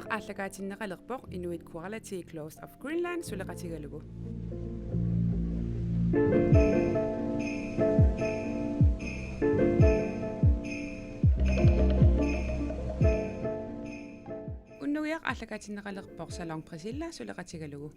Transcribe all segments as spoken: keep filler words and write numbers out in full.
Aallakaatinneqalerpoq Inuit Quality Clothes of Greenland suleqatigalugu. Unnugiaq aallakaatinneqalerpoq Salon Priscilla suleqatigalugu.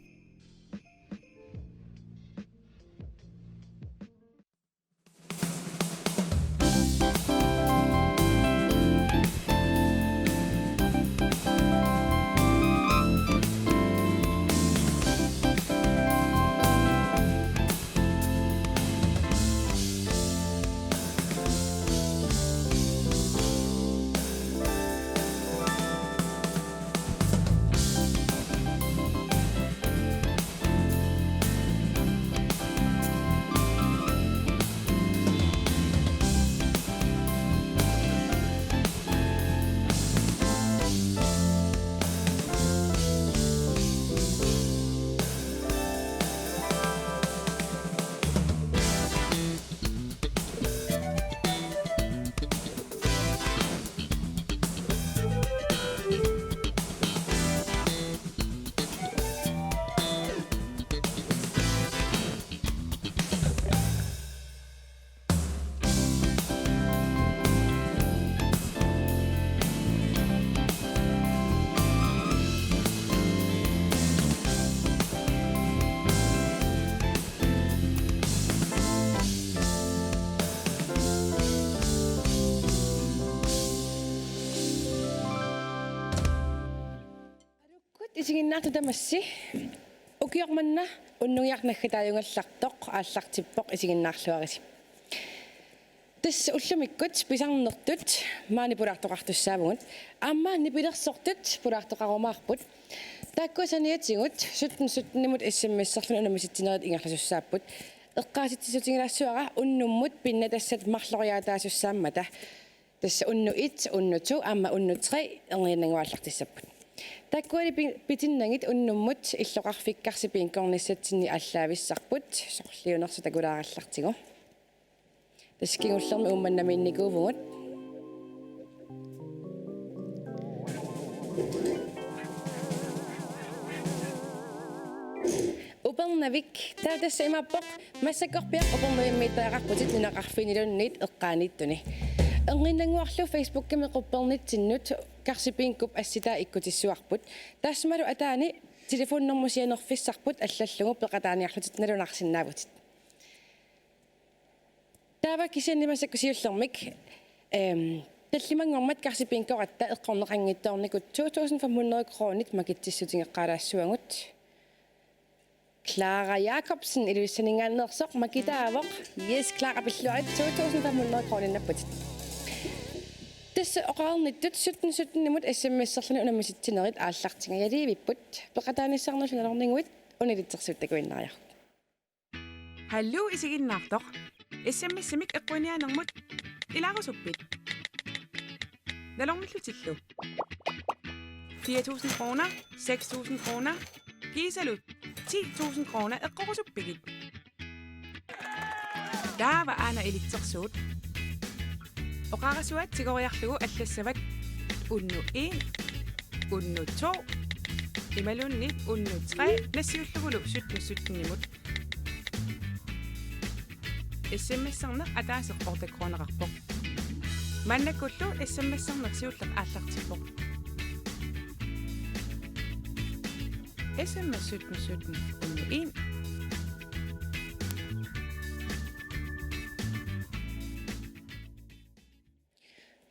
Aluukkut isiginnaartut tamassi, ukioq manna unnugiaq naggataajungallartoq aallartippoq, isiginnaarluarisi. Tassa ullumikkut pisarnertut maani pulaartoqartussaavugut. Aamma nipilersortut pulaartoqarumaarput. Taakkua saniatigut sytten sytten-imut S M S-erluni unammisitsinerit ingerlasussaapput. Eqqaasitsissutigilaassavara unnummut pinnatassat marloriaataasussaammata. Tassa unnuk et, unnuk to aamma unnuk tre erniinnannguaq aallartissapput. Taakkuali pi-, pitinnagit unnummut illoqarfik Karsip bingornissatsinni aallaavissarput, sorliunersoq takulaarallartigu. Tassa kingullermi uummannamiinnikuuvugut. Upernavik. Taava tassa imaappoq massakkorpiaq Upernavimmiittariaqarputit nunaqarfinniluunniit eqqaaniittuni. Erniinnannguarlu Facebookimi quppernitsinnut Karsip bingoq assitaa ikkutissuarput. Taassumalu ataani telefonnummeri sianerfissarput allallugu peqataaniarlutit nalunaarsinnaavutit. Taava kisianni massakkut siullermik, ehm, tallimanngormat Karsip bingoratta eqqorneqanngitsoornikut to tusind fem hundrede kronit makitsissutigeqqaalaassavagut. Clara Jacobsen Ilulissaninngaanneersoq makitaavoq. Yes, Clara, pilluarit, to tusind fem hundrede kroninnapput. Tassa oqarnittut sytten sytten-imut S M S-erluni unammisitsinerit aallartingajalivipput. Peqataanissannullu nalorniguit una ilitsersuut takuinnariaruk. Hallo isiginnaartoq. S M S-imik eqquiniaanermut ilaarusuppit? Nalornillutillu. Fire tusind kroner, seks tusind kroner, kiisalu ti tusind kroner eqqorusuppigit? Taava aana ilitsersuut. Oqarasuaat tigoriarlugu allassavat unnuk en, unnuk to, imaluunniit unnuk tre nassiullugulu sytten sytten-imut. S M S-erneq ataaseq otte kroneqarpoq. Maannakkullu S M S-erneq siulleq aallartippoq. S M S sytten sytten unnuk en.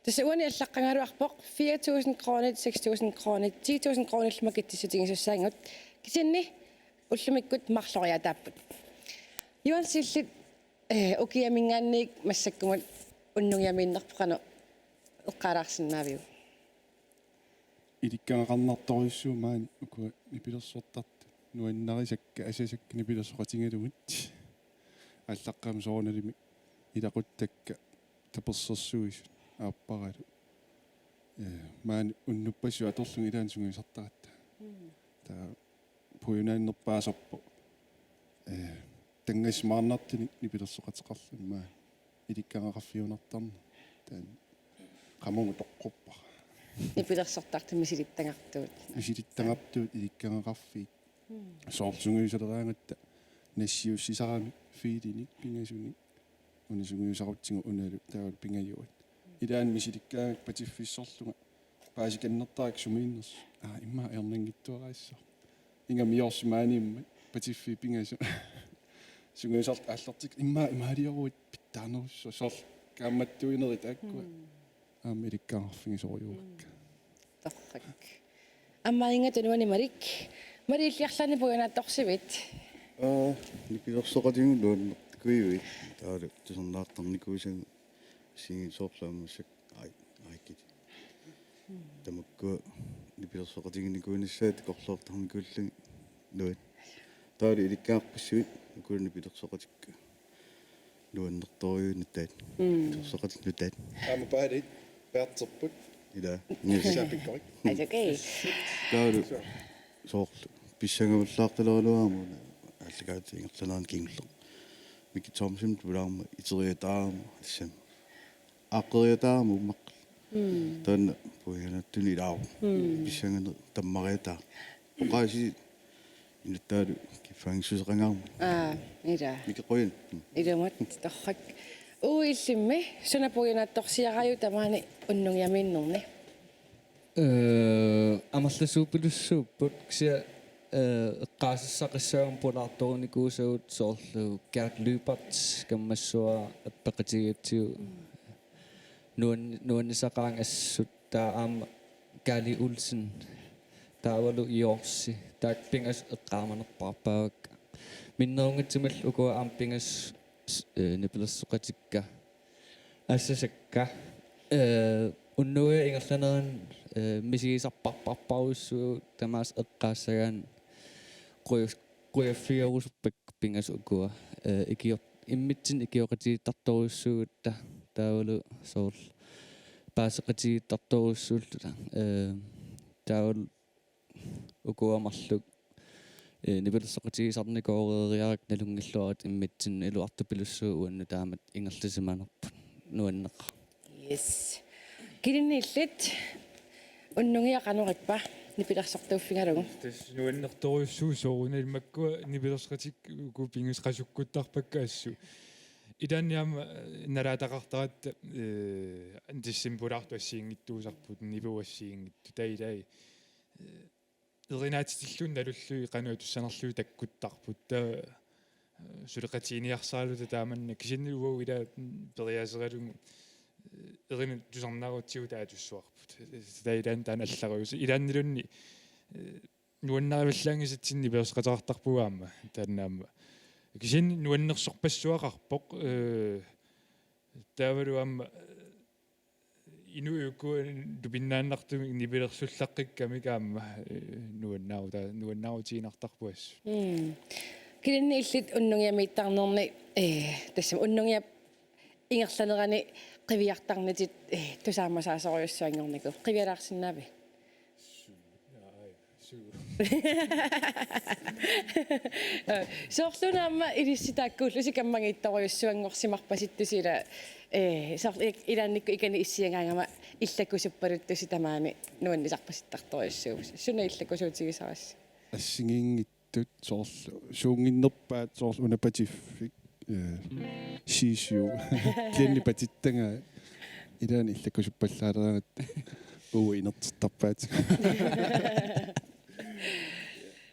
Tassa uani allaqqagaluarpoq fire tusind kronit, seks tusind kronit, ti tusind kronillu makitsissutigisussaagakku. Kisianni ullumikkut marloriaataapput. Juan, sillit, eh, ukiaminngaanniit massakkumut unnugiamiinnerput qanoq eqqaalaarsinnaaviuk? Ilikkagaqarnartorujussuuvoq maani ukua nipilersortartut nuannarisakka, asasakka nipilersoqatigalugit. Aallaqqaammut soorunalimi ilaquttakka tapersersuisut aapparalu. Eh, maani unnuppassuit atorlugit ilaanni sungiusartaratta. Mm. Taava pujunaannerpaasarpoq. Eh, tanngassimaarnartunik nipilersoqateqarluni maani. Ilikkagaqarfiunartarneq. Taanna qamuuna toqqorpara. Nipilersortartut misilittagartuut. Misilittagartuut ilikkagaqarfiit. Soorlu sungiusaleraangatta nassiussisaramik, fiilinik, pingasunik. Una sungiusarutsigu unalu taavalu pingajuat. Ilaanni misilikkaangakkit patiffissorlunga paasikannertarakku sumiinnersoq. Aa, immaqa ajornanngitsuaraassaaq. Ingammik iorsip maaniimmat patiffiit pingasut. Sungiusartut aallartikkakkit immaqa imaalioruit pitsaanerussaaq, soorlu kaammattuinerit taakkua. Aamma ilikkagaqarfigisorujuakka. Torrak. Aamma inga tunuani Malik. Malik, illit arlaannik puiunaattorsivit? Aa, nipilersoqatigut nuannertikuuit. Taavalu tusarnaartarnikuusagut, assigiinngitsut soorlu aamma massakkut, ai, aikit. Tamakkua nipilersoqatiginikuunissaat takorloortarnikuullugit nuann. Taavalu ilikkagaqarpassuit ukua nipilersoqatikka. Nuannertorujuit nutaat. Mm. Nipilersoqatit nutaat. Aamma paalit peerterput. Ila. Yes. Saapikkorik. Aa, okay. Taavalu soorlu pissangavallaartaleraluarama una aallakaatitut ingerlanerani kingulleq. Mikki Thomsen tulaarmat iteriataarama, tassami aaqqeriataarama ummaqqat. Mm. Taanna puiunaattunik ilaavoq. Mm. Pissanganeq tammariataaq. Oqaasii inuttaalu kiffaanngissuseqangaarmat. Aa, ila. Mikki qujan. Mm. Ilumut, torrak. Uu, illimmi, suna puiunaattorsiaraajuk tamaani unnugiamiinnerni? Ee, amerlasuupilussuupput, kisianni, ee, eqqaasassaqassaanga pulaartorinikuusagut soorlu Gert Lyberth kammassuara appeqatigigatsigu. Nuan-, nuannisaqaanga assut, taava aamma Kali Olsen, taavalu Jorsi, taakku pingasut eqqaamanerpaarpaavakka. Minnerunngitsumillu ukua aamma pingasut, ee, nipilersoqatikka assasakka. Ee, unnugu ingerlanerani, ee, misigisarparparparujussuuvugut tamaasa eqqaassagaanni, quja-, qujaffigerusuppakka pingasut ukua. Ee, ikior-, immitsinnut ikioqatigiittartorujussuugutta, taavalu soorlu paaseqatigiittartorujussuulluta. Ee, taavalu ukua marluk, ee, nipilersoqatigisarnikooreeriarakku nalunngilluarutta immitsinnut, iluartupilussuuvoq uannut taamatut ingerlasimanerput. Nuanneqaaq. Yes. Kilinni illit, unnugia qanoq ippa nipilersortuuffigalugu? Tassa nuannertorujussuuvoq soorunami, makkua nipilersoqatikka uku pingasut qasukkuttarpakka assut. Ilaanni aamma, ee, nalaataqartaratta, ee, decembarip pulaartut assigiinngitsuusarput, nipigut assigiinngitsut. Taava ilai, ee, erinaatitilluunniit nalullugit qanoq atussanerlugit takkuttarput. Taava, ee, suleqatigiinniarsaraluta taamanna, kisianni uagut ila, mm, periaaseralugu, ee, erinat tusarnaarutsigu taava atussuarput. Taava ilaanni taanna allariusi-, ilaanniluunniit, ee, nuannarivallaanngisatsinnut nipilersoqateqartarpugut aamma, taanna aamma. Kisianni nuannersorpassuaqarpoq, ee, taavalu aamma, ee, inuit ukua tupinnaannartumik nipilersullaqqikkamik aamma, ee, nuannaaru-, taa-, nuannaarutigiinnartarpoq assut. Mm. Kilinni illit unnugiamiittarnerni, ee, tassami unnugiap ingerlanerani qiviartarnitit, ee, tusaamasaasorujussuanngornikoq. Qivialaarsinnaaviuk? Suu. Jaa, aa, jaa. Suu. Soorlu una aamma ilissi taakkuullusi kammagiittorujussuanngorsimarpasittusi ila, ee, soorlu ik-, ilaannikkut ikani issiagaangama illakusuppaluttusi tamaani nuannisarpasittartorujussuuvusi. Suna illakusuutigisarassi? Assigiinngitsut soorlu suunnginnerpaat soorlu una patiffik, ee, siisiu. Kisianni patittagaat. Ilaanni illakusuppallaaleraangatta uagut inertittarpaatigut.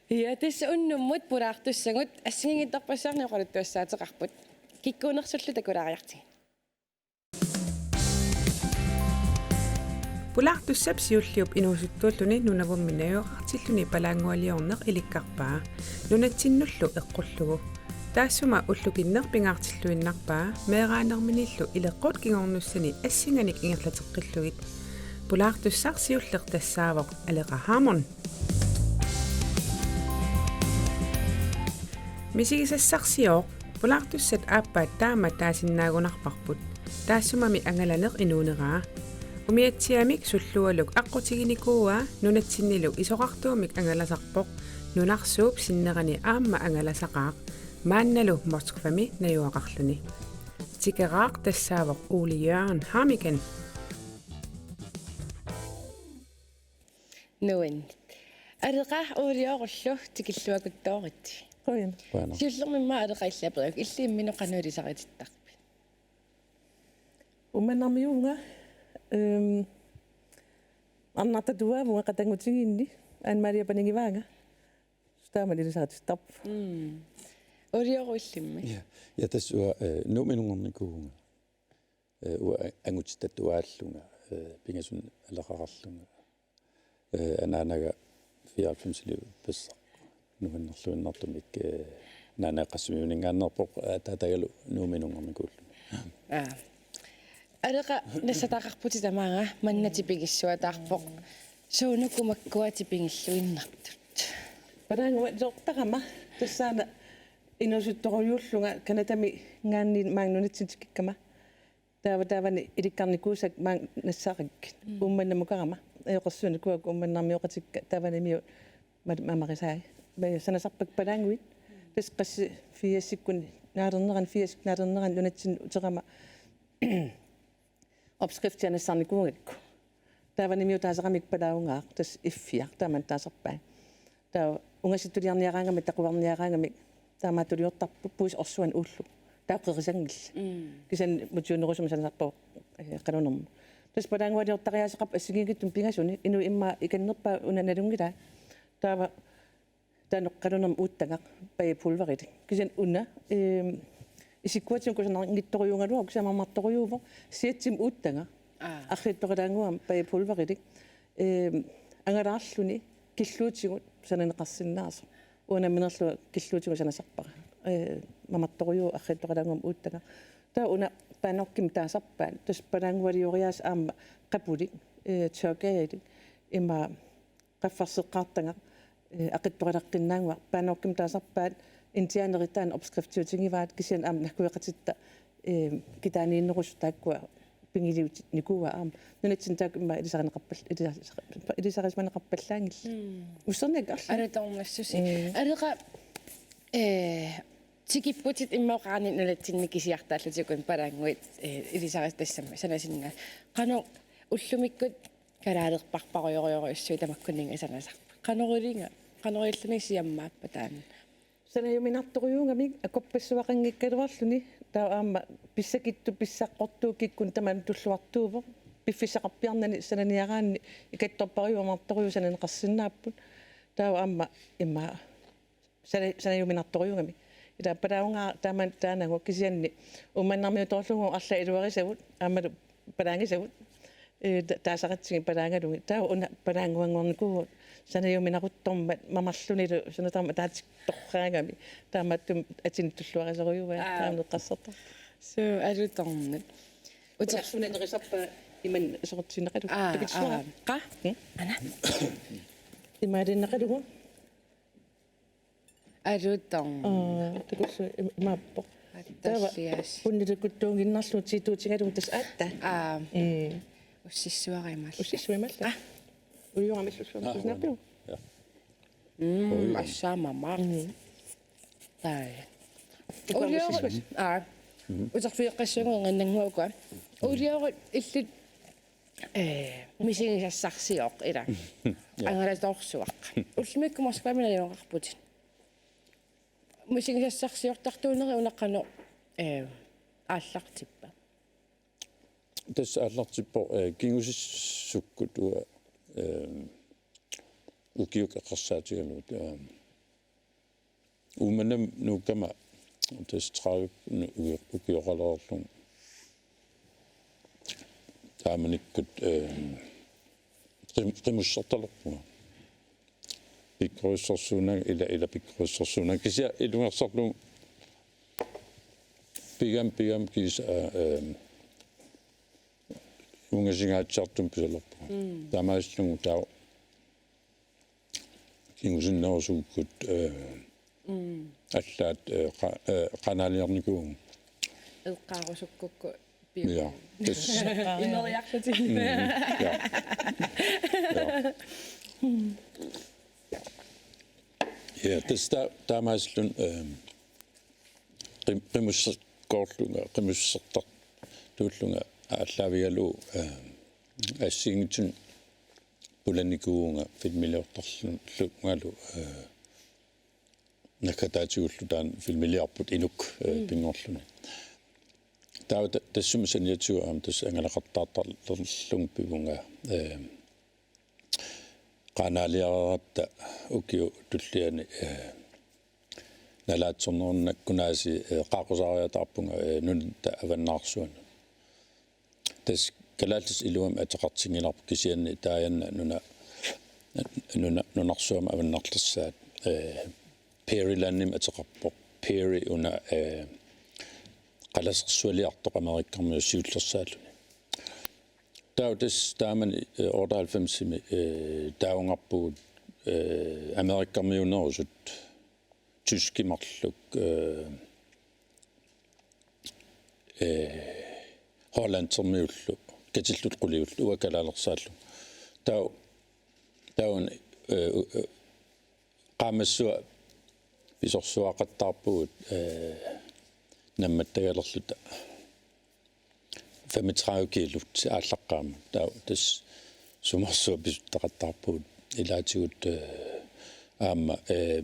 Ja, tassa unnummut pulaartussagut assigiinngitsorpassuarnik oqaluttuassaateqarput. Kikkuunersullu takulaariartigit. Pulaartussap siulliup inuusuttuulluni Nunavummi najugaqartilluni palaanngualiorneq ilikkarpaa. Nunatsinnullu eqqullugu. Taassuma ullukinneq pingaartilluinnarpaa meeraanerminillu ileqqut kingornussani assinganik ingerlateqqillugit. Pulaartussaq siulleq tassaavoq Aleqa Hammond. Misigisassarsioq, pulaartussat aappaat taama taasinnaagunarparput. Taassumami angalaneq inuuneraa. Umiatsiamik Sullualuk aqqutiginikuuaa nunatsinnilu isorartuumik angalasarpoq, nunarsuup sinnerani aamma angalasaqaaq, maannalu Moskvami najugaqarluni. Tikeraaq tassaavoq Ole Jørgen Hammiken. Nuann. Aleqa, uliorullu tikilluakuttooritsi. Qujan. Qujanaq. Siullermik immaqa Aleqa illit aperiuk, illit imminut qanoq ilisaritittarpit? Uummannarmiuuvunga, ehm, arnartatuaavunga qatanngutigiinni, Anne Marie panigivaanga. Taama ilisaritittarpunga. Mm. Uliorullu illimmi? Ja, ja tassa uanga, eh, Nuummi inunngornikuuvunga. Eh, uanga angutitatuaallunga, eh, pingasunut aleqaqarlunga. Eh, anaanaga fireoghalvfemsiliorpassaaq. Nuannerluinnartumik, eh, anaanaga Qassimiuninngaanneerpoq, eh, ataatagalu Nuummi inunngornikuulluni. Aa. Aleqa, nassataqarputit tamaanga, manna tipigissuataarpoq. Suunuku makkua tipigilluinnartut? Palaannguaq iliortarama, tassaana inuusuttorujuullunga Canadaminngaanniit maanga nunatsinni tikikkama. Taava taavani ilikkarnikuusakka maanga nassarakkit. Mm. Uummannamukarama. Ajoqersuunikuuakka Uummannarmioqatikka taavanimiut ma-, mamarisai. Ma-, sanasarpakka palaannguit. Tassa qassit firsikkut naalernerani, firsikkut naalernerani nunatsinni uterama opskriftia nassarnikuugakku. Taavanimiut taasaramik palaavungaaq, tassa F fire, taamani taasarpai. Taava ungasittuliarniaraangami, taquarniaraangami, taamaattuliortarpoq puisit orsuanni uullugu. Taava qerisanngillat. Mm. Kisianni motiunerusumik sanasarpavut, eh, qalunermut. Tassa palaannguaq iliortariaaseqarpoq assigiinngitsumik pingasuni, inuit immaqa ikannerpaat una nalunngilaa. Taava taanna qalunermut uuttagaq, Bayer Pulverilik. Kisianni una, ehm, isikkuatigut kusanarnittorujuugaluarpoq, kisianni mamartorujuuvoq, Siatsimut uuttagaq. Aa. Arriitsoqalaannguamik Bayer Pulverilik. Ehm, angalaarluni killuutigut sananeqarsinnaasoq. Uanga nammineerlunga killuutigut sanasarpara. Eh, mamartorujuuvoq, arriitsoqalaannguamik uuttagaq. Taava una Panokimik taasarpaat, tassa palaanngualioriaaseq aamma qapulik, eh, tørkerilik, ima qaffarseqqaartagaq, eh, aqitsoralaqqinnaannguaq, Panokimik taasarpaat, indianerit taanna opskriftiutigivaat, kisianni aamma nakkueqatitta, eh, kitaaniinnerusut taakkua pigiliutinikuuaat aamma. Nunatsinni taakku immaqa ilisarineqarpal-, ilisari-, ilisarisimaneqarpallaanngillat. Mm. Usserniakka arla. Alutornassusi. Mm. Aleqa, eh, tikipputit immaqa oqarani nunatsinni kisiartaallutigu palaannguit, eh, ilisarit tassami sanasinnaa. Qanoq ullumikkut kalaaleqarparujorujorujussuit tamakkuninnga sanasarput. Qanoq iliga, qanoq ililluni siammaappat taanna? Sanajuminartorujuugamik akorpassuaqanngikkaluarluni, taava aamma pissakittut pissaqqortuut kikkunnut tamanut tulluartuuvoq. Piffissaqarpiarnani sananiaraanni ikattorparujuuvoq, mamartorujuuvoq, sananeqarsinnaapput. Taava aamma immaqa sana-, sanajuminartorujuugamik. Ila palaavunga taama taannagu, kisianni Uummannarmiutoorlugu arlaat iluarisavut, aammalu palaanngisavut. Eh, ta-, taasaratsigit palaanngalugit. Taava una palaannguanngornikuuvoq sanajuminaruttormat mamarlunilu, sanatarmat ataatsip torraagami. Taamaattumik atinut tulluarisorujuuvoq. Aa. Taama eqqarsartarpoq. Suu, alutornaq. Uta- Utersunanerisarpa imannak soqutigineqalugu. Aa, tukitsuara. Aa. Qa? Hmm? Ana? Imaaliinnaqalugu. Alutornaq. Aa, takussu im-, imaappoq. Taava attallias. Punnilikuttuunnginnarlugu tiituutigalugu tassa aatsaat. Aa. Mm. Ussissuara imalla. Ussissuara imalla. Aa. Uliorama illussuarmi. Aa, kusanarpiuk? Ja. Mm, oi. Assaamama. Mm. Tai. Ulior-, ussissuara. Aa. Mm. Uterfigeqqissuugut nannguakua. Ulior illit Eh, misigisassarsioq ila. Ja. Angalatoorsuaq. Ullumikkut Moskvami najugaqarputit. Misigisassarsiortartuuneri una qanoq, eh, aallartippa? Tassa aallartippoq, eh, kingusissukkut uanga, eh, ukiut eqqarsaatigalugit, eh, Uummannamut nuukkama tassa tredive nu-, uki-, ukioqalereerlunga. Taamanikkut, eh, qim-, qimussertalerpunga. Pikkorissorsuunnanga, ila, ila pikkorissorsuunnanga. Kisianni ilungersorlugu pigami, pigami kiisa, eh, ungasingaatsiartumik pisalerpunga. Mm. Taamaasillunga taava kingusinnerusukkut, eh, mm, allaat, eh, qa-, eh, qanaaniarnikuuvunga. Eqqaarusukkukku piu-. Ja, tassa. Ineriarlutit. Mm, ja. Ja. Ja, tassa ta-, taamaasillunga, eh, qim-, qimusserkoorlunga, qimussertartuullunga aallaavigalugu, eh, assigiinngitsunik pulanikuuvunga filmiliortarlungalu, eh, naggataatigullu taanna filmiliorput inuk, eh, pinngorluni. Taava ta-, tassuma saniatigut aamma tassa angalaqattaartarlunga pivunga, eh, qaanaaliaratta ukiup tulliani, eh, nalaatsornerunnakkut aasiit, eh, qaaqqusaariataarpunga, eh, nunatta avannaarsuanut. Tassa kalaallisut iluamik ateqartinngilarput kisianni taajanna nuna-, nuna-, nunarsuarmi avannarlersaat, eh, Peary Landimik ateqarpoq. Peary una, eh, qalasersualiartoq Amerikkarmiut siullersaalluni. Taava tassa taamani, eh, otteoghalvfemsimi, eh, taavungarpugut, eh, Amerikkarmiuunerusut tyskit marluk, eh, eh, hollandermiullu, katillugit quliullu, uanga kalaalersaallunga. Taava, taava, eh, u-, eh, qaammassua pisorsuaqattaarpugut, eh, nammattagalerluta femogtredive kilo aallaqqaammut. Taava tassa sumorsua pisuttaqattaarpugut ilaatigut, eh, aamma, eh,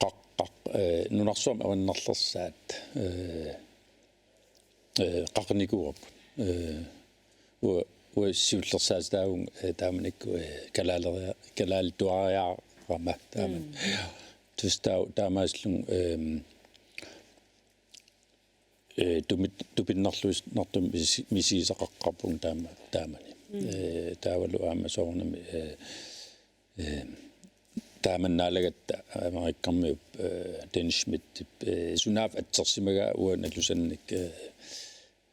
qaq-, qaq-, eh, nunarsuarmi avannarlersaat, eh, eh, qaqinikuuarput. Eh, uanga, uanga siullersaatitaavunga, eh, taamanikkut, eh, kalaaleria-, kalaalituariarama taamani. Mm. Tassa taa-, taamaasillunga, ehm, eh, tumit-, tupinnarluinnartumik misi-, misigisaqaqqaarpunga taama-, taamani. Mm. Eh, taavalu aamma soorunami, eh, eh, taamani naalagatta Amerikkarmiup, eh, Dennis Schmidtip, eh, sunaaffa atsersimagaa uanga nalusannik, eh,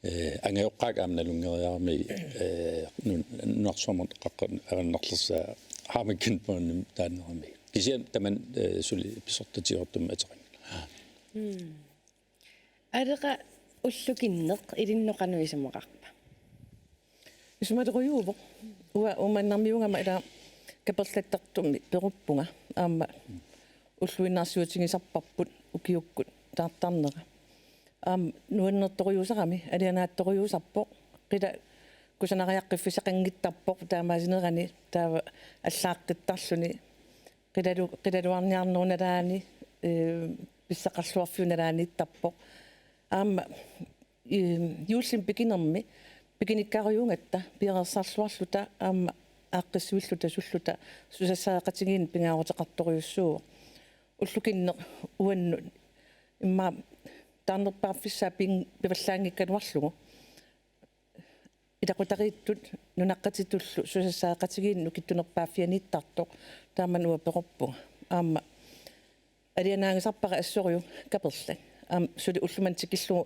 eh, angajoqqaakka aamma nalunngeriarami, eh, nun-, nunarsuarmut qaqqat avannarlersaat Harmony Kintbomimik taanerami. Kisianni tamanna, eh, suli pisortatigoortumik ateqanngilaq. Mm. Aleqa ullukinneq ilinnut qanoq isumaqarpa? Isumalerujuuvoq. Uanga Uummannarmiuugama ila kaperlattartumik peruppunga. Aamma ulluinnarsiutigisarparput ukiukkut taartarnera. Aamma nuannertorujuusarami, alianaattorujuusarpoq. Qila kusanariaqqiffissaqanngittarpoq taamaasinerani taava allaaqqittarluni. Qilalu-, qilaluarniarnerup nalaani, eh, pissaqarluarfiup nalaaniittarpoq. Aamma, eh, juullimi pikinermi, pikinikkarujuugatta, piareersarluarluta, aamma aaqqissuilluta, sulluta, susassareqatigiinneq pingaaruteqartorujussuuvoq. Ullukinneq uannut, immaqa taarnerpaaffissaa pin-, pivallaanngikkaluarlugu. Ilaqutariittut nunaqqatitullu susassareqatigiinneq nukittunerpaaffianiittartoq taamani uanga peruppunga. Aamma alianaagisarpara assorujuk kaperlak. Aamma suli ullumimut tikillugu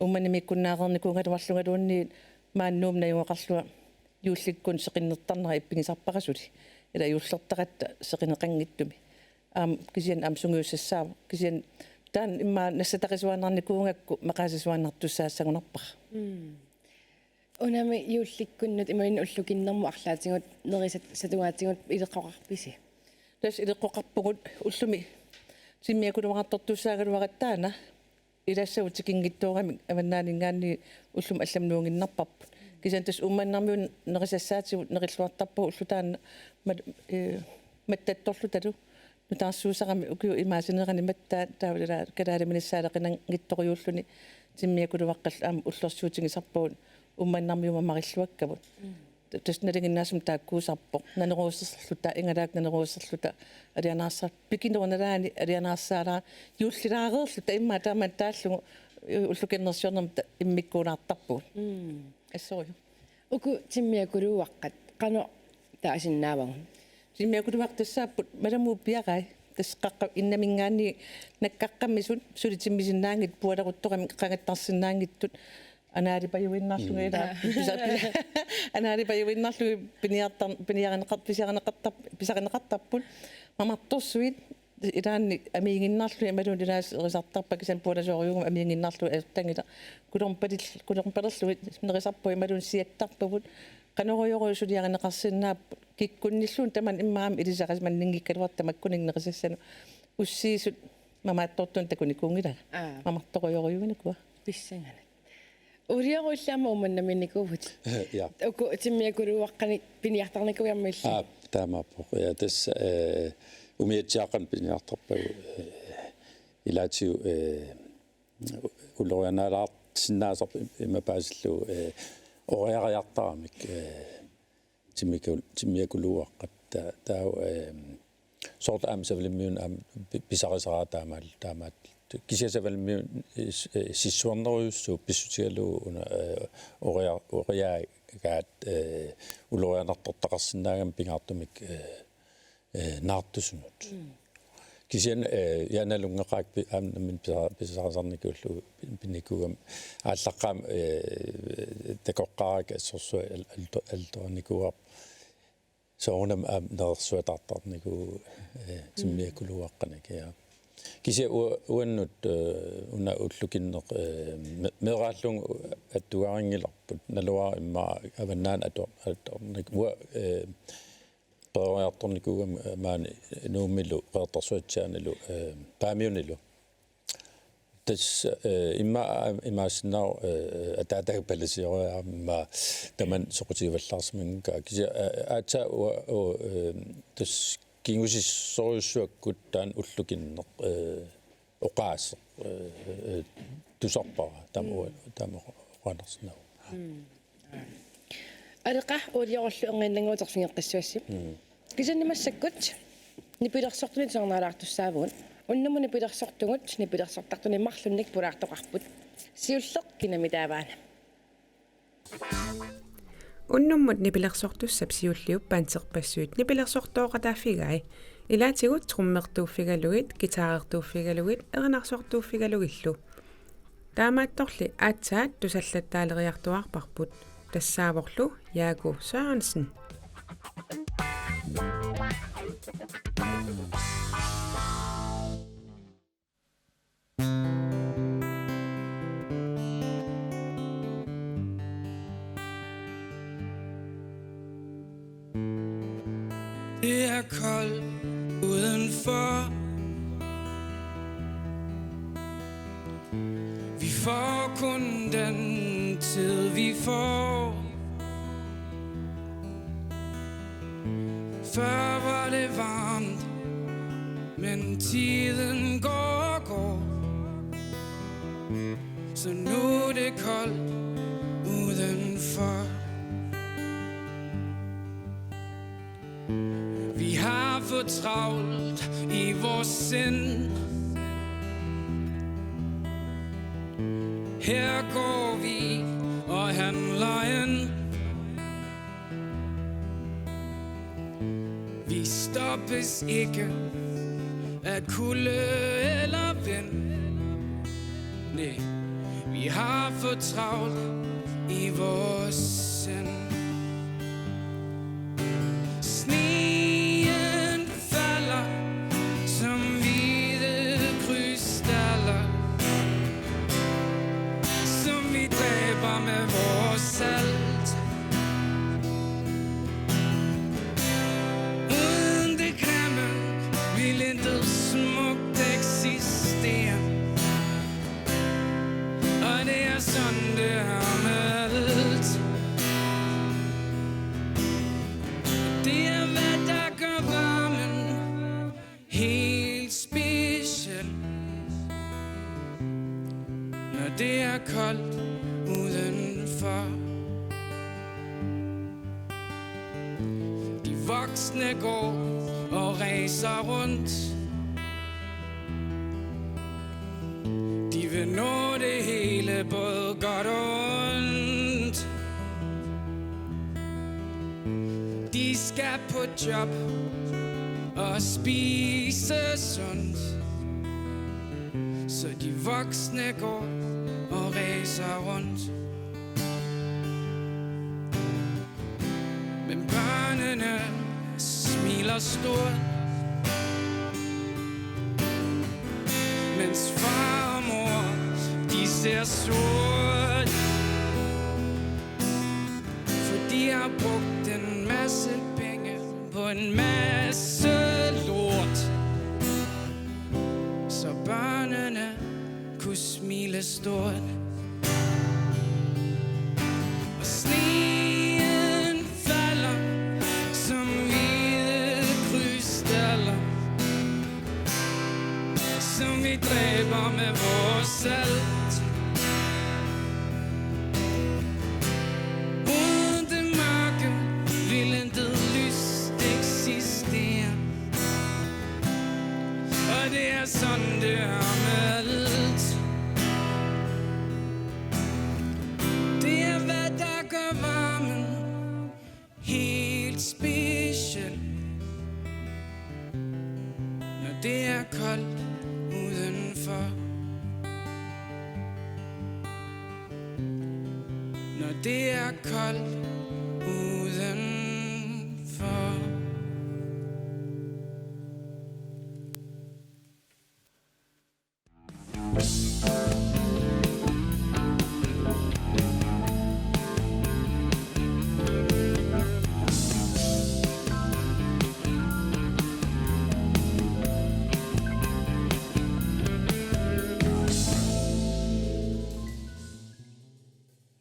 Uummannamiikkunnaareernikuugaluarlungaluunniit maani Nuummut najugaqarlunga juullikkut seqinnertarnera ippigisarpara suli. Ila juullertaratta seqineqanngitsumi. Aamma kisianni aamma sungiussassaavoq. Kisianni taanna immaqa nassataqisuaannarnikuugakku maqaasisuaannartussaassagunarpara. Mm. Unami juullikkunnut imaluunniit ullukinnermut arlaatigut nerisat-, satugaatigut ileqqoqarpisi? Tassa ileqqoqarpugut ullumi timmiakuluartortussaagaluaratta taanna ilassavut tikinngitsooramik avannaaninngaanniit ullumi allamut nuuginnarparput. Kisianni tassa Uummannarmiut nerisassaatigut nerilluartarpagut ulloq taanna mat-, eh, mattattorlutalu. Nutaarsuusarami ukiup imaasinerani mattaat taava ila kalaaliminissaareqinanngitsorujuulluni timmiakuluaqqat aamma ullorsiutigisarpagut Uummannarmiut mamarilluakkavut. Mm. Ta-, tassa nalinginnaasumik taakkuusarpoq. Naneruuserluta, igalaap naneruuserluta, alianaarsa-, pikinerup nalaani alianaarsaalaar-, juullilaareerluta immaqa taamani taallugu u-, ullukinnersiornermut ta-, immikkuulaartarpugut. Mm. Assorujuk. Uku timmiakuluaqqat qanoq taasinnaavarput? Timmiakuluaqqat tassaapput malamuut piarai. Tassa qaqqap innaminngaanniit nakkaqqammisut suli timmisinnaanngitsut pualeruttoramik qangattarsinnaanngitsut anaalipajuinnarlugit ila. Mm. Pisa-, pisa-, anaalipajuinnarlugit piniartar-, piniarineqar-, pisiarineqartar-, pisarineqartarput. Mamartorsuit ilaanni amiiginnarlugit imaluunniit ilaasa erisartarpakka kisianni pualasoorujussuugami amiiginnarlugit asertanngilaat. Kulormpalil-, kulormpalerlugit nerisarpagut imaluunniit siattarpagut. Qanorujorujuk suliarineqarsinnaapput. Kikkunnilluunniit tamanna immaqa aamma ilisarimanninngikkaluartoq tamakkuninnga nerisassanut. Ussiisut mamaattortunik takunikuunngilanga. Aa. Mamartorujorujuinukua. Pissanganaq. Uliorulli aamma Uummannamiinnikuuvutit. Ja. Uku timmiakuluuaqqanik piniartarnikuugamma illit. Aa, taamaappoq. Ja, tassa, eh, umiatsiaaqqanik piniartarpagut, eh, ilaatigut, eh, ulorianaalaarsinnaasarpoq im-, imaappa paasillugu, eh, oriariartaramik, eh, timmiakul-, timmiakuluuaqqat ta-, taava, eh, soorlu aamma Savalimmiuni aamma pi-, pisarisara taamaal-, taamaat. Kisianni Savalimmiuni, eh, s-, eh, sissuernerujussuuvoq pissutigalugu una, eh, oria-, oriaagaat, eh, ulorianartortaqarsinnaagami pingaartumik, eh, eh, naartusunut. Mm. Kisianni, eh, ja nalunngeqaakka pi-, aamma nammineq pisa-, pisarisarnikuullugu pin-, pinnikuugami aallaqqaammut, eh, takoqqaarakkit assorsuaq al-, alto-, altoornikuuarput. Soorunami aamma nerersuataartarnikuuvoq, eh, timmiakuluuaqqanik, ja. Kisianni u-, uannut, eh, una ullukinneq, eh, me-, meeraallugu attugaarinngilarput, naluara immaqa avannaani ator-, atornik-, ua-, eh, peroriartornikuugami, eh, maani Nuummilu, Qeqertarsuatsiaanilu, eh, Paamiunilu. Tassa, eh, immaqa, eh, imaassinnaavoq, eh, ataataga palasioriarami immaqa tamanna soqutigivallaarsimanngikkaa. Kisianni, eh, aatsaat ua-, u-, eh, tassa kingusissorujussuakkut taanna ullukinneq, eh, oqaaseq, eh, eh, tusarpara taama, mm, ua-, taama oqaannarsinnaavoq. Mm. Aleqa, uliorullu erngiinnannguuteqqissinngeqqissuassi. Mm. Kisianni massakkut nipilersortunit tusarnaalaartussaavugut. Unnummut nipilersortugut nipilersortartunik marlunnik pulaartoqarput. Siulleq kinami taavaana. Unnummut nipilersortussap siulliup Panserpassuit nipilersortooqataaffigai. Ilaatigut trommertuuffigalugit, guitarertuuffigalugit, erinarsortuuffigalugillu. Taamaattorli aatsaat tusallattaaleriartuaarparput, tassaavorlu Jaaku Sørensen. Det er koldt udenfor. Vi får kun den tid, vi får. Før var det varmt, men tiden går og går. Så nu er det koldt udenfor. Vi har for travlt i vores sind. Her går vi og handler ind. Vi stoppes ikke af kulde eller vind. Nej, vi har for travlt i vores sind. Sneen falder som hvide krystaller, som vi dræber med vores salt. Uden det grimme vil intet smukt eksistere. Og det er sådan, det er med alt. Det er, hvad der gør varmen helt speciel. Når det er koldt udenfor. De voksne går og ræser rundt. De vil nå det hele, både godt og ondt. De skal på job og spise sundt. Så de voksne går og ræser rundt. Men børnene smiler stort, mens far og mor, de ser sort. For de har brugt en masse penge på en masse lort. Så børnene kunne smile stort. Og sneen falder som hvide krystaller, som vi dræber med vores salt. Uden det mørke vil intet lys eksistere. Og det er sådan, det er med alt. Det er, hvad der gør varmen helt speciel. Når det er koldt udenfor. Når det er koldt udenfor.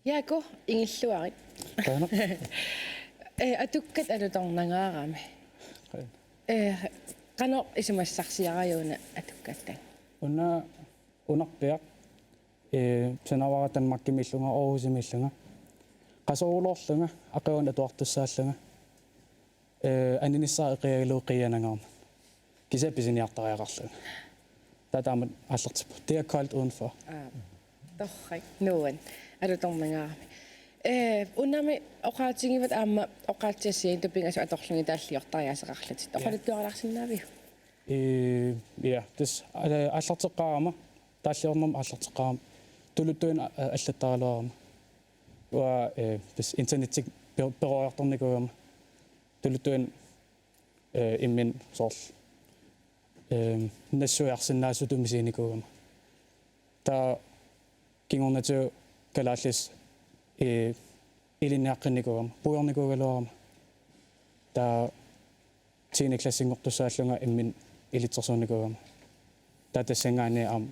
Jaaku, ingilluarit. Qujanaq. Eh, atukkat alutornangaarami. Qujanaq. Eh, qanoq isumassarsiarajuuna atukkatta? Una unarpiaq, eh, sanavara Danmarkimiillunga, Aarhusimiillunga. Qasoruloorlunga, aqaguani atuartussaallunga. Eh, aninissaq eqiagalugu qiianangaarmat. Kisianni pisiniartariaqarlunga. Taava taamatut aallartippunga. Det er koldt udenfor. Aa, torrak. Nuann. Alutornangaarami. Eh, unami oqaatigivat aamma oqaatsiassiin tupingasu atorlugit taalliortariaaseqarlutit. Ja. Oqaluttuarilaarsinnaaviuk? Eh, ja, tassa, eh, aallarteqqaarama, taalliornermik aallarteqqaarama, tuluttuinnaq, eh, allattaraluarama. Uanga, eh, tassa internettikkut per-, peroriartornikuugama. Tuluttuinnaq, eh, imminut soorlu, eh, nassuiarsinnaasutut misiginikuugama. Taava kingornatigut kalaallisut, eh, ilinniaqqinnikuugama, puigornikuugaluarama. Taava tiende klassinngortussaallunga imminut ilitsersuunnikuugama. Taava tassanngaanniit aamma,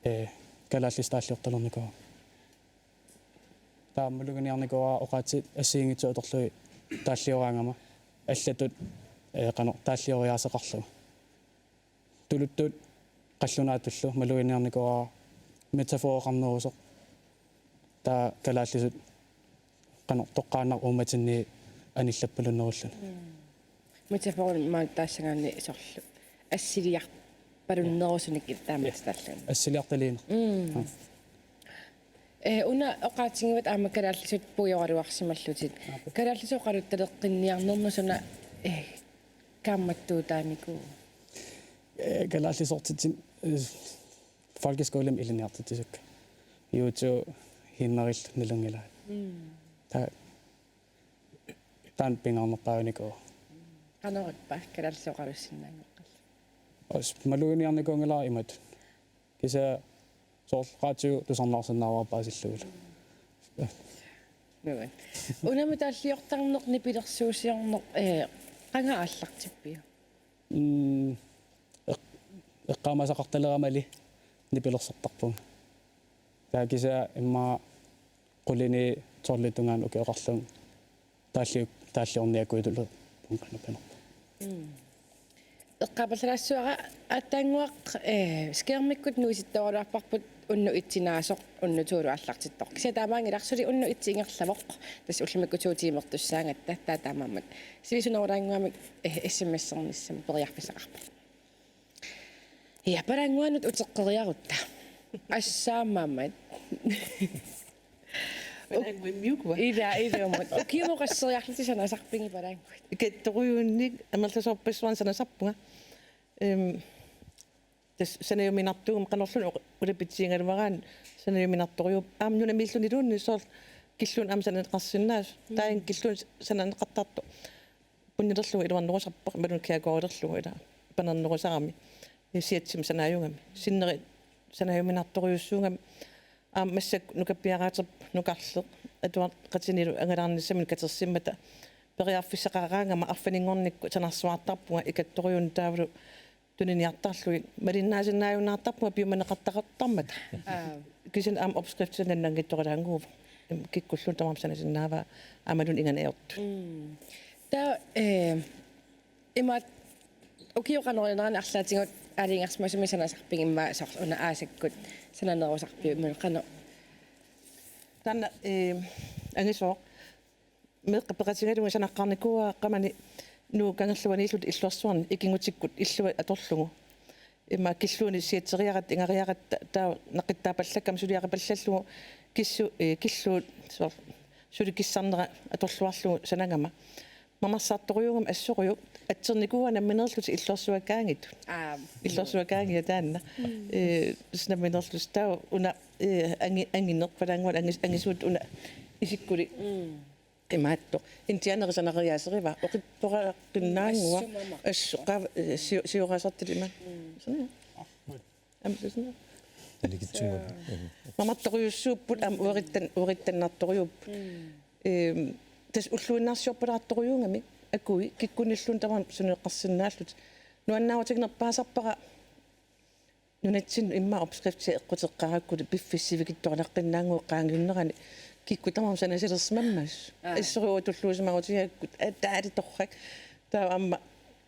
eh, kalaallisut taalliortalernikuugama. Taava maluginiarnikuuara oqaatsit assigiinngitsut atorlugit taallioraangama allatut, eh, qanoq taallioriaaseqarlunga. Tuluttut qallunaatullu maluginiarnikuuara metaforeqarnerusoq. Taava kalaallisut qanoq toqqaannaq uummatinni anillappalunnerulluni. Mm. Metaforimik taassagaanni soorlu assiliarpalunnerusunik taamaatitaalluni. Assiliartaliineq. Mm. Ja. Eh, una oqaatigivat aamma kalaallisut puioraluarsimallutit. Aap. Kalaallisut oqaluttaleqqinniarnermi suna, eh, kaammattuutaanikuuvoq? Eh, kalaallisoortitsinni, eh, folkeskolemi ilinniartitsisakka. Juutu hinnerillu nalunngilaat. Mm. Taava taanna pingaarnerpaavinikuuvoq. Qanoq ippa kalaallisut oqalussinnaanngoqqallugit? Os maluginiarnikuunngilara imatut. Kisianni soorlu radiu tusarnaarsinnaavara paasillugulu. Nuann. Unami taalliortarneq nipilersuusiorneq, eh, qanga aallartippiuk? Mm, eq-, eqqaamassaqartaleramali nipilersortarpunga. Taava kisianni immaqa qulini tolvip tungaanut ukioqarlunga taalliu-, taalliorniakkuitullu punkanapinarpu. Mm. Eqqaapallaalaassuara aatsaannguaq, eh, skærmikkut nuisittooraluarparput unnuk etsinaasoq, unnuk toollu aallartittoq. Kisianni taamaanngilaq suli unnuk etsi ingerlavoq. Tassa ullumikkut to tiimertussaagatta, taava taamaammat sivisunerulaannguamik, eh, S M S-ernissamut periarfissaqarpoq. Ja, palaannguanut uteqqeriarutta. Assaammammat. Palaannguit miukua? Ila, ilumut. Ukiumut qasseriarlutit sanasarpigit palaannguit? Ikattorujuunnik amerlasoorpassuarnik sanasarpunga. Ehm, tassa sanajuminartuugama qanorluunniit oq-, ulapitsigigaluaraanni sanajuminartorujuupput. Aamma nunamiilluniluunniit soorlu killuunniit aamma sananeqarsinnaasut. Mm. Taanna killuunniit sananeqartartoq. Punnilerlugu iluarnerusarpara, imaluunniit kirkegårdilerlugu ila panernerusarami. Siatsimi sanaajugami. Sinneri sanajuminartorujussuugami. Aamma massakkut nukappiaraaterput nukarleq atuaqatinilu angalaarnissaminut katersimmata periarfissaqaraangama arfininngornikkut sanarsuaartarpunga ikattorujuunnik taavalu tuniniartarlugit malinnaasinnaajunnaartarpunga piumaneqartaqartarmata. Aa. Kisianni aamma opskriftinik nannanngitsoralaannguuvoq. Kikkulluunniit tamarmik sanasinnaavaat aammalu inganeertut. Mm. Taava, eh, imaat ukiup qanoq inerani arlaatigut aalajangersimasumik sanasarpigit, immaqa soorlu una aasakkut sananerusarpiuk, immaqa qanoq? Taanna, eh, angisooq. Meeqqat peqatigalugit sanaqqaarnikuuara qamani Nuup kangerluaniilluta illuarsuarni ikigutikkut illuat atorlugu. Immaqa killuunniit siatseriaratta, ingariaratta, taava naqittaapallakkama suliaqapallallugu kissu-, eh, killuut soorlu suli kissarnera atorluarlugu sanagama. Mamarsartorujuugama assorujuk, atsernikuuara nammineerlutik illuarsuakaangiit. Aap. Illuarsuakaangiat taanna. Mm. Eh, tassa nammineerlutik taava una, eh, angi-, angineq palaannguaq angis-, angisuut una isikkuli. Mm. Imaattoq. Indianerit sanariaaserivaa. Oqittoraqqinnaannguaq. Assumama. Assu-, qav-, eh, siu-, siuaasartut imaat. Mm. Suna. Aamma suna. Talikitsunnguit. Mamartorujussuupput aamma uerittan-, uerittannartorujuupput. Mm. Ehm, tassa ulluinnarsiorpalaartorujuugami akui kikkunnilluunniit tamarmik suneqarsinnaallutik. Nuannaarutiginerpaasarpara nunatsinnut immaqa opskriftia eqquteqqaarakku piffissaq sivikitsuaralaqqinnaannguaq qaangiunnerani kikkut tamarmik sanasilersimammassuk. Aa. Assorujuk tulluusimaarutigaakku, aa, taali torrak. Taava aamma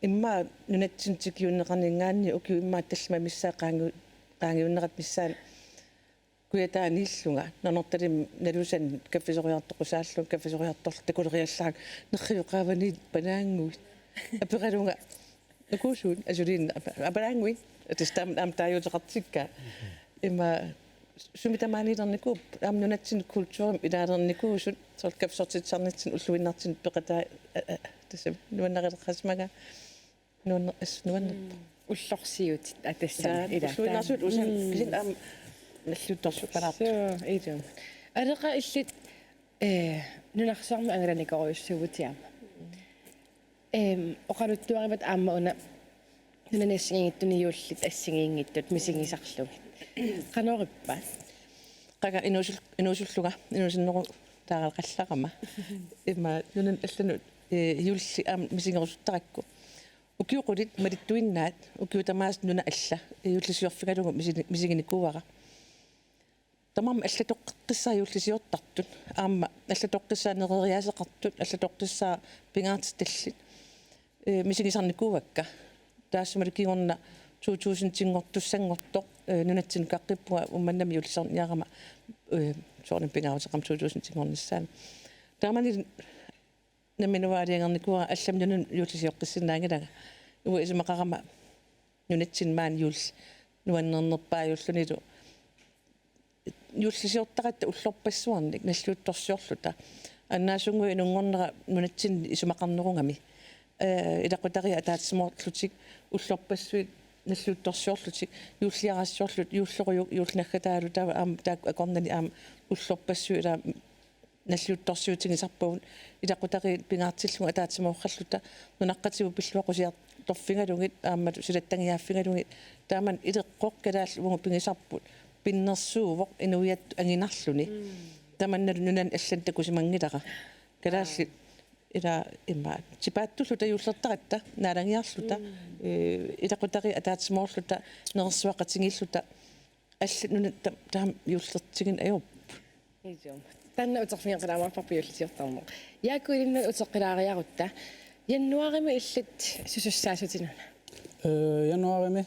immaqa nunatsinnut tikiunneqarninngaanniit ukiut immaqa tallimat missaat qaangiu-, qaangiunnerat missaani Kujataaniillunga, Nanortalimmi Nalusani kaffisoriartoqqusaallunga, kaffisoriartorlunga takuleriallaanga, nerriviup qaavaniit palaannguit. Aperalunga: Ukuusuun? Asuliinnaq, aa, palaannguit. Tassa taama aamma taaguuteqartikkaa. Ima sumi tamaaniilernikuupput, aamma nunatsinni kulturimik ilaalernikuusut, soorlu kaffisortitsisarnitsinni ulluinnartinni peqataa, a, a, tassa nuannarileqqaasimagaa. Nuanner-, as-, nuannerpoq. Mm. Ullorsiutit, aa, tassami. Ilaa, ilaa, ulluinnarsiutit usan, mm, kisianni aamma nalliuttorsuuppalaartut. Suu, ilumut. Aleqa, illit, eh, nunarsuarmi angalanikorujussuuvutit aamma. Em, oqaluttuarivat aamma una nunani assigiinngitsunik juullit assigiinngitsut misigisarlugit. Qanorippa? Qanga inuusul-, inuusullunga, inuusunneru taaraqallarama. Ima nunani allanut, eh, juulli aamma misigerusuttarakku. Ukiut qulit malittuinnaat, ukiut tamaasa nuna alla, juullisiorfigalugu misi-, misiginikuuara. Tamarmik allatoqqeqqissaaq juullisiortartut, aamma allatoqqissaaq nereriaaseqartut, allatoqqissaaq pingaartitallit, eh, misigisarnikuuakka. Taassumalu kingorna to tusindinngortussanngortoq, eh, nunatsinnut kaqqippunga Uummannami juullisarniarama, eh, soorunami pingaaruteqarmat to tusindinngornissaanut. Taamani nammineq aalajangernikuuara allamik nunanut juullisioqqissinnaanngilanga. Uanga isumaqarama nunatsinni maani juulli nuannernerpaajullunilu. Juullisiortaratta ullorpassuarnik nalliuttorsiorluta. Annaasunnguit inunngornera nunatsinni isumaqarnerugami. Eh, ilaqutariit ataatsimoorlutik, ullorpassuit nalliuttorsiorlutik, juulliarassiorlutik, juullerujuk, juulli naggataalu, taava aamma taakku akornanni aamma ullorpassuit ilaa nalliuttorsiutigisarpagut, ilaqutariit pingaartillugu ataatsimoorluta, nunaqqatigut pilluaqqusiartorfigalugit, aamma silattangiaaffigalugit, taamani ileqqoq kalaallit uagut pigisarput, pinnersuuvoq inuiattut anginarluni. Mm. Tamannalu nunani allani takusimanngilara. Kalaallit, aa, ilaa immaqa tipaattulluta juullertaratta, naalagiarluta, mm, eh, ilaqutariit ataatsimoorluta, nerersuaqatigiilluta, allat nunat ta-, taama juullertigineq ajorput. Iluamik. Taanna uterfigeqqilaarumaarparput juullisiortarneq. Jaaku, ilinnut uteqqilaariarutta. Januaarimi illit susussaassutinik una? Øh, januaarimi,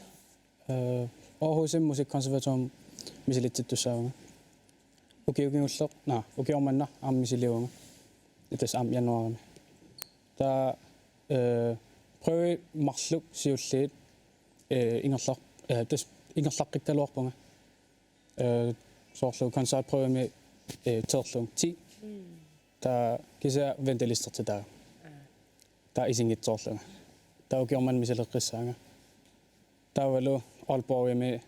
øh, Aarhusimi Musikkonservatorium misilitsittussaavunga. Ukioq kingulleq, naa, ukioq manna aamma misilivunga. Tassa aamma januaarimi. Taava, øh, prøvit marluk siulliit, øh, ingerlaq-, øh, tassa ingerlaqqikkaluarpunga. Øh, soorlu koncertprøvemi, øh, teerlunga ti. Mm. Taava kisianni ventelistertitaagama. Aa. Taava isinngitsoorlunga. Taava ukioq manna misileqqissaanga. Taavalu Aalborgimi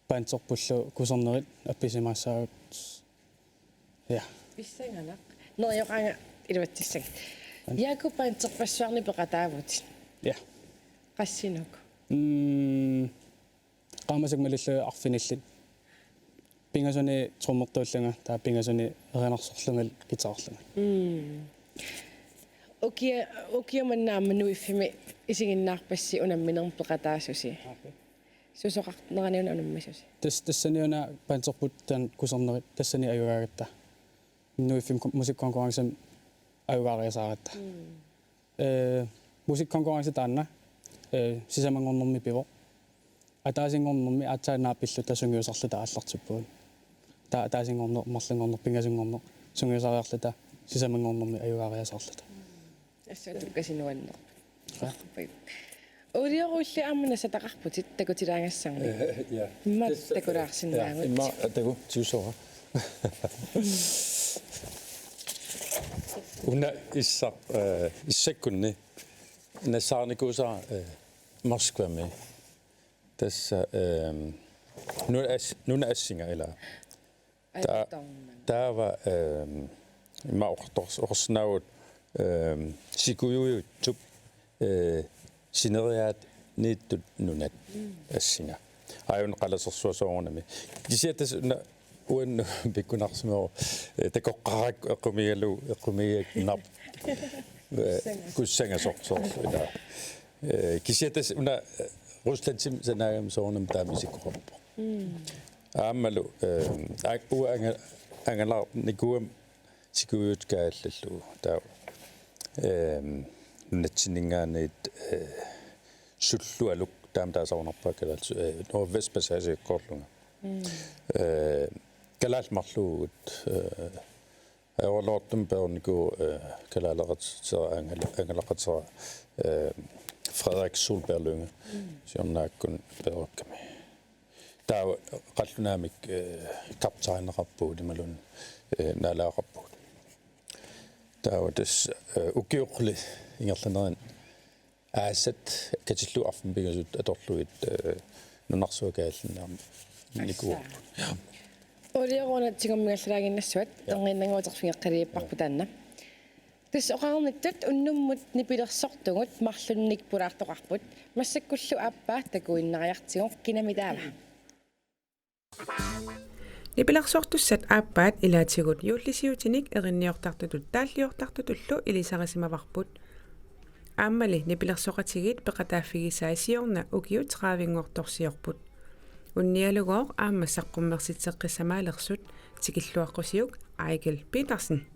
banderpullu kusernerit appisimaassaagut. Ja. Pissanganaq. Neriuqaanga iluatsissagit. An- Jaaku, banderpassuarnik peqataavutit. Ja. Qassinik? Mm, qaammatikka malillugit arfinillit. Pingasuni trommertuullunga, taava pingasuni erinarsorlunga guitarlunga. Mm. Ukia-, ukioq manna aamma Nuiffimi isiginnaarpassi unamminermi peqataasusi. Okay. Susoqarnerani una unammisusi? Tas-, tassani una banderput taanna kusernerit, tassani ajugaagatta. Nuiffim kon-, musikkonkurrencemi ajugaariasaaratta. Mm. Ee, musikkonkurrence taanna, ee, sisamanngornermi pivoq. Ataasinngornermi aatsaat naapilluta sungiusarluta aallartippugut. Taava ataasinngorneq, marlunngorneq, pingasunngorneq sungiusariarluta sisamanngornermi ajugaariasaarluta. Assut tukkasi nuanneq. Ja. Uliorulli aamma nassataqarputit takutilaagassannik. Ja. Immaqa tassa, takulaarsinnaavutit. Ja, immaqa takutigissavara. Una issaq, eh, issakkunni nassaarnikuusara, eh, Moskvami. Tassa, ehm, nuna as-, nuna assinga ilaa. Taa-, taava, ehm, immaqa oqartors-, oqarsinnaavugut, ehm, sikujuitsup, eh, sineriaaniittut nunat assinga. Aajuna qalasersuaq soorunami. Kisianni tassa una uannut pikkunarsimavoq, eh, takoqqaarakkit eqqumiigalugu, eqqumiigakkit nap-, eh, kussangasoq soorlu ilaa. Eh, kisianni tassa una, eh, Ruslandimi sanaagami soorunami taama isikkoqarpoq. Mm. Aammalu, eh, a-, uanga anga-, angalaarnikuugama sikujuitsup kaajallallugu. Taava, ehm, nunatsinninngaanniit, eh, Sullualuk taama taasarunarpara kalaallisut, eh, Nordvestpassagekkoorlunga. Mm. Eh, kalaallit marluuvugut, eh, ajoraluartumik pereernikuuvoq, eh, kalaaleqatera angala-, angalaqatera, eh, Frederik Solberg Lynge. Mm. Siornaakkut pereerkami. Taava qallunaamik, eh, kaptajneqarpugut imaluunniit, eh, naalagaqarpugut. Taava tassa, eh, ukiuquli ingerlanerani aasat katillugu arfineq-pingasut atorlugit, eh, nunarsuaq kaallinnaam nikuupput. Ja. Ulioruna tigummigallalaaginnassavit, ja, erniinnannguuterfigeqqaliipparput, ja, taanna. Tassa oqarnittut unnummut nipilersortugut marlunnik pulaartoqarput. Massakkullu aappaa takuinnariartigu, kinami taava? Nipilersortussat aappaat ilaatigut juullisiutinik erinniortartutut taalliortartutullu ilisarisimavarput. Aammali nipilersoqatigiit peqataaffigisai siorna ukiut tredivinngortorsiorput. Unnialugooq aamma saqqummersitseqqissamaalersut, tikilluaqqusiuk Eigil Petersen.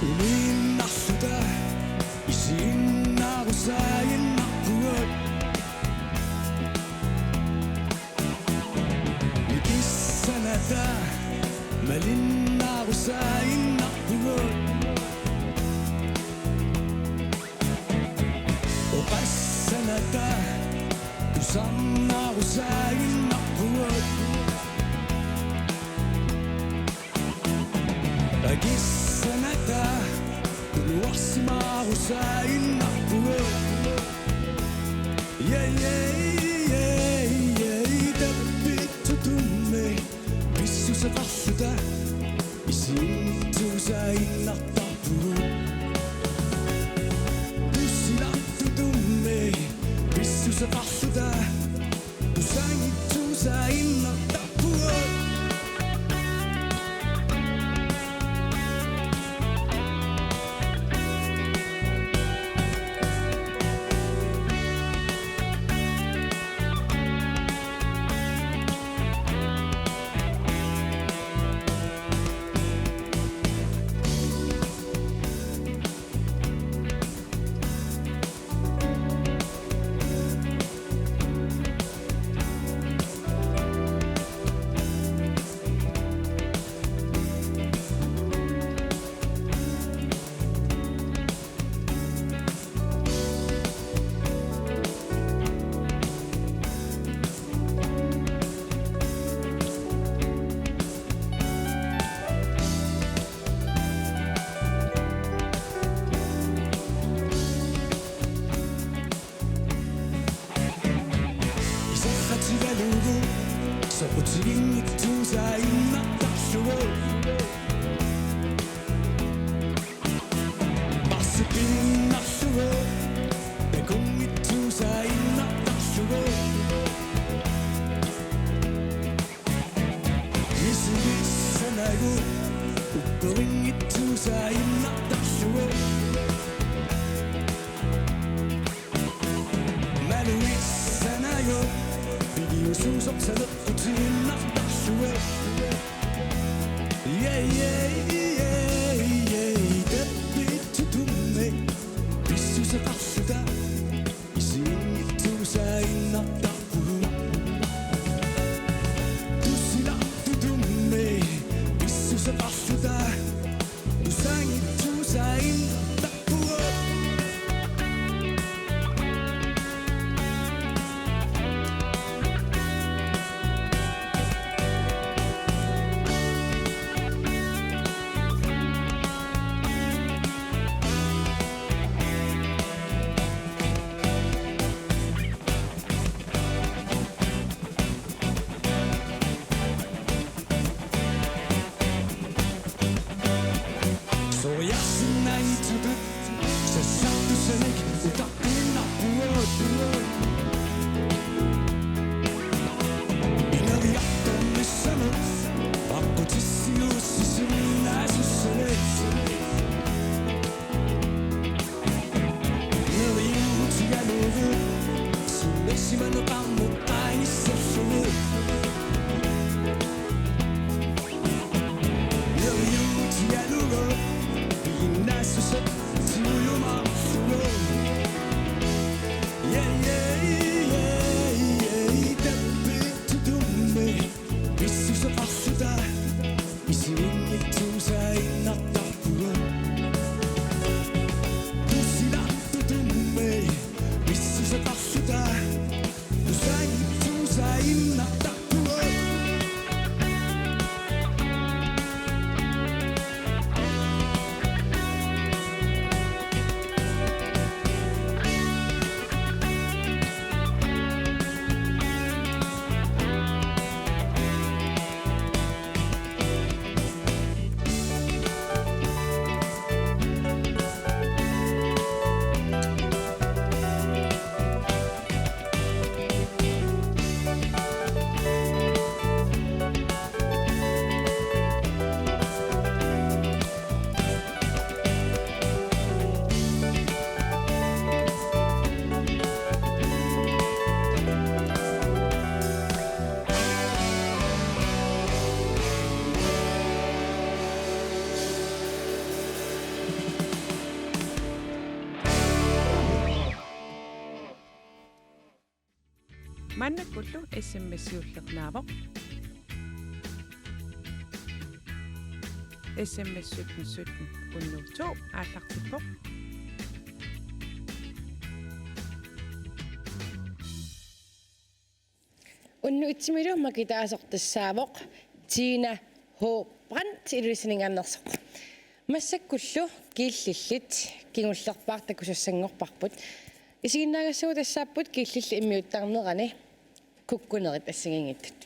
Uniinnarluta isiginnaarusaaginnarpugut. Nikissanata malinnaarusaaginnarpugut. Oqassanata tusarnaarusaaginnarpugut. Akissanata tuluarsimaarusaaginnarpugut. Yeah, yeah, yeah, yeah. Tappittutummi pissuseqarluta isiginnaarusaaginnartarpugut. Tussilartutummi pissuseqarluta tusaaginnartarpugut. Upperinngitsuusaaginnartarlugu. Malugissannagu. Piviusuusoq saneqqutiinnartarlugu. Yeah, yeah, yeah, yeah. Tappiitsutummi pissuseqarluta isiginngitsuusaaginnartarpugut. Tusilaartutummi pissuseqarluta tusaanngitsuusaaginnartarpugut. Soriarsinnaanngitsutut sassartussanik utaqqiinnarpugut. Ineriartornissamut aqqutissiuussisinnaasussaagut. Neriuutigalugu sullisimaneqarneq qaangisserlugu. Neriuutigalugu piginnaassuseq siullumaarlugu. Yeah, yeah, yeah, yeah, tappiitsutummi pissuseqarluta isiginngitsuusaaginnartarpugut. Tusilaartutummi pissuseqarluta tusaanngitsuusaaginnartarpugut. Maannakkullu S M S siulleq naavoq. S M S sytten sytten hundrede og to aallartippoq. Unnuitsimilu makitaasoq tassaavoq Tina H. Brandt Ilulissaninngaanneersoq. Massakkullu Killillit kingullerpaaq takusussanngorparput. Isiginnaagassagut tassaapput Killillit immiuttarnerani kukkunerit assigiinngitsut.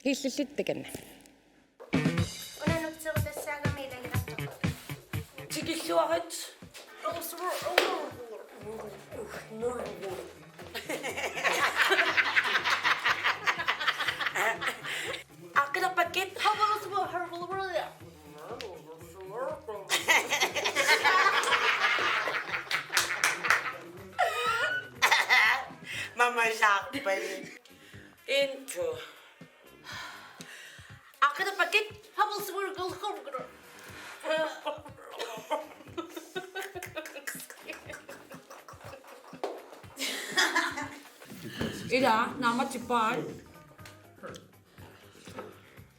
Killillit takanna. Una nutserutassaagami ilagilattoq. Tikilluarit. Aqqilerpakkit. Mama saarpali. Into. Aqqilerpakkit. Ila, naammatsippaa.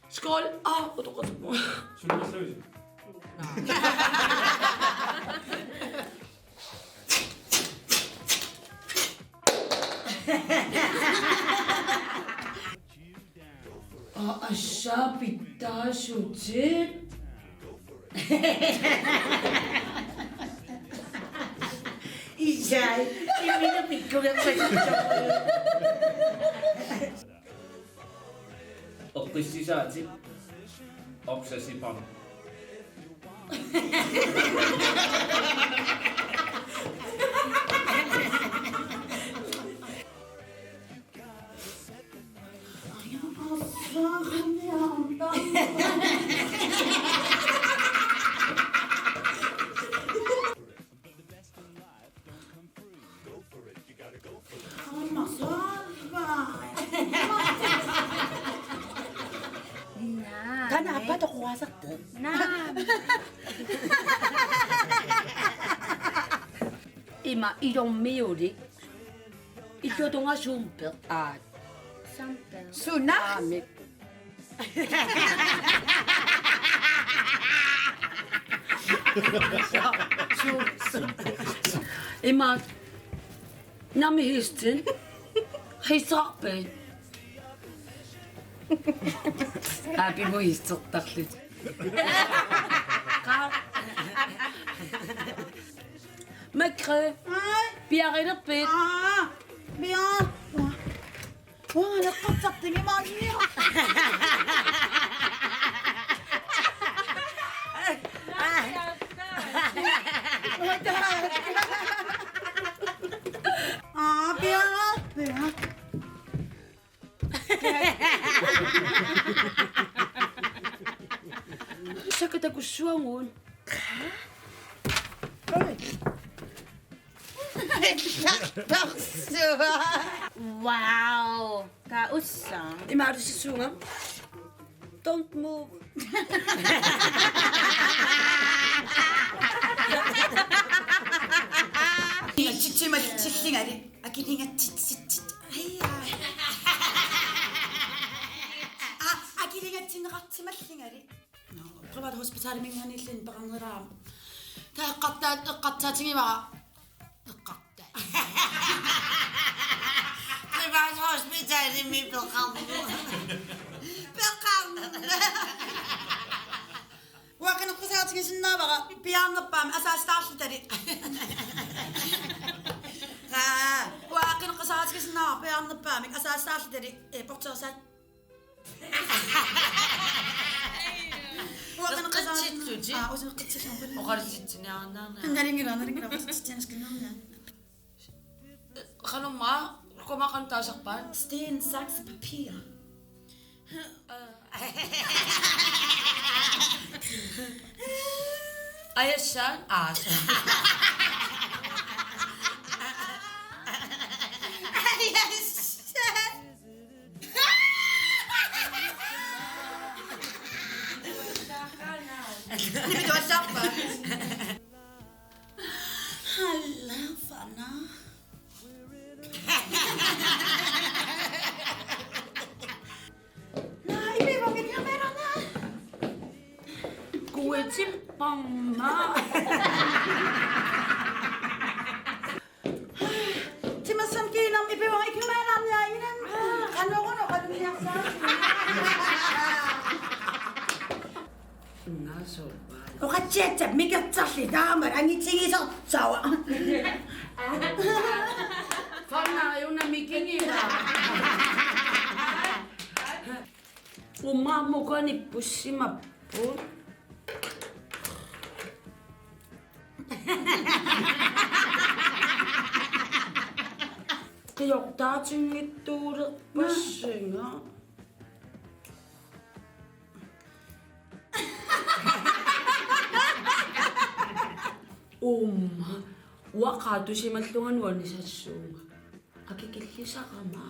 Skål. Ah, utoqqatserpunga. Aa, assaa pitsaasutit. Isai, imminut pikkugerpasittoq. Eqqissisaatit orsasipam. Uasartu. Naam. Ima ilummiuli. Illutunga suumpeq aat. Suumpeq. Suna? Aamik. Su-, su-, ima. Nami histin. Hisarpin. Apimu histortarlit. Makre. Piarilerpit. Aa, pia. Uanga eqqarsartingimaannia. Aa, pia, pia. Sakatakussuangun. Wow. Taava ussa. Imaalussuunga. Don't move. Titsimatsillingari. Akilingatsitsitsit. Ai, ai. Aa, akilingatsinneqartimallingali. Nå, privat hospitaliminngaanniilluunniit peqarneraam. Taava eqqartaa-, eqqarsaatigivaat. Eqqartaa. Privat hospitalimi peqarneq. Peqarneq. Uanga qineqqusaartigisinnaavara piaarnerpaamik asaasitaarlutali. Aa, uanga qineqqusaartigisinnaavara piaarnerpaamik asaasitaarlutali, ee, portersat. Uanga qineqqusaartigisinnaavara. Eqqitsillutit. Aa, uanga eqqitsillutit. Oqalutsitsiniarnaarna. Nalingilu, nalingilu, oqalutsitsianiskinnaarna. Qanumma, quma qan taasarpaat. Sten, saks, papir. Ajassaan aas. Ajassaan. Nipi tuassarpa. Alla, fana. Naa, ipi vangit kamerana. Kuitipamma. Timassam kiinam ipi vangit kamerana inan. Qanoruna qanumiarsaa. Oqatsiassat mikertarli taama angitigisartava. Fana una mikingiva. Umammukani pussimapput. Qiortaatinngittuulerpassinga. Uumma. Uanga qaatusimallunga nuannisassuunga. Akikillisarama.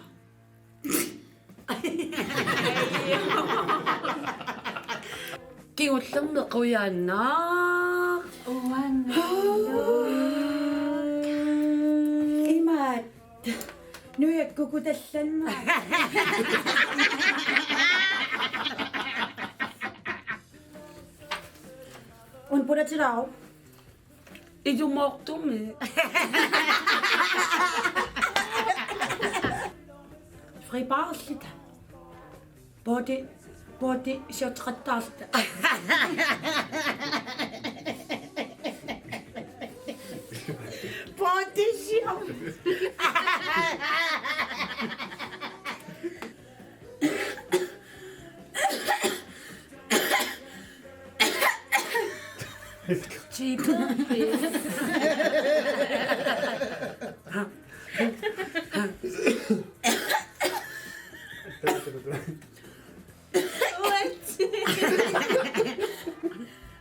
Kingullermik qujanaq. Uanga. Imaat. Nujakkukutallanna. Una pulatilaaru. Ilumoortumik. Fripaarluta. Body, body shoteqattaarluta. Body shot. Cheap.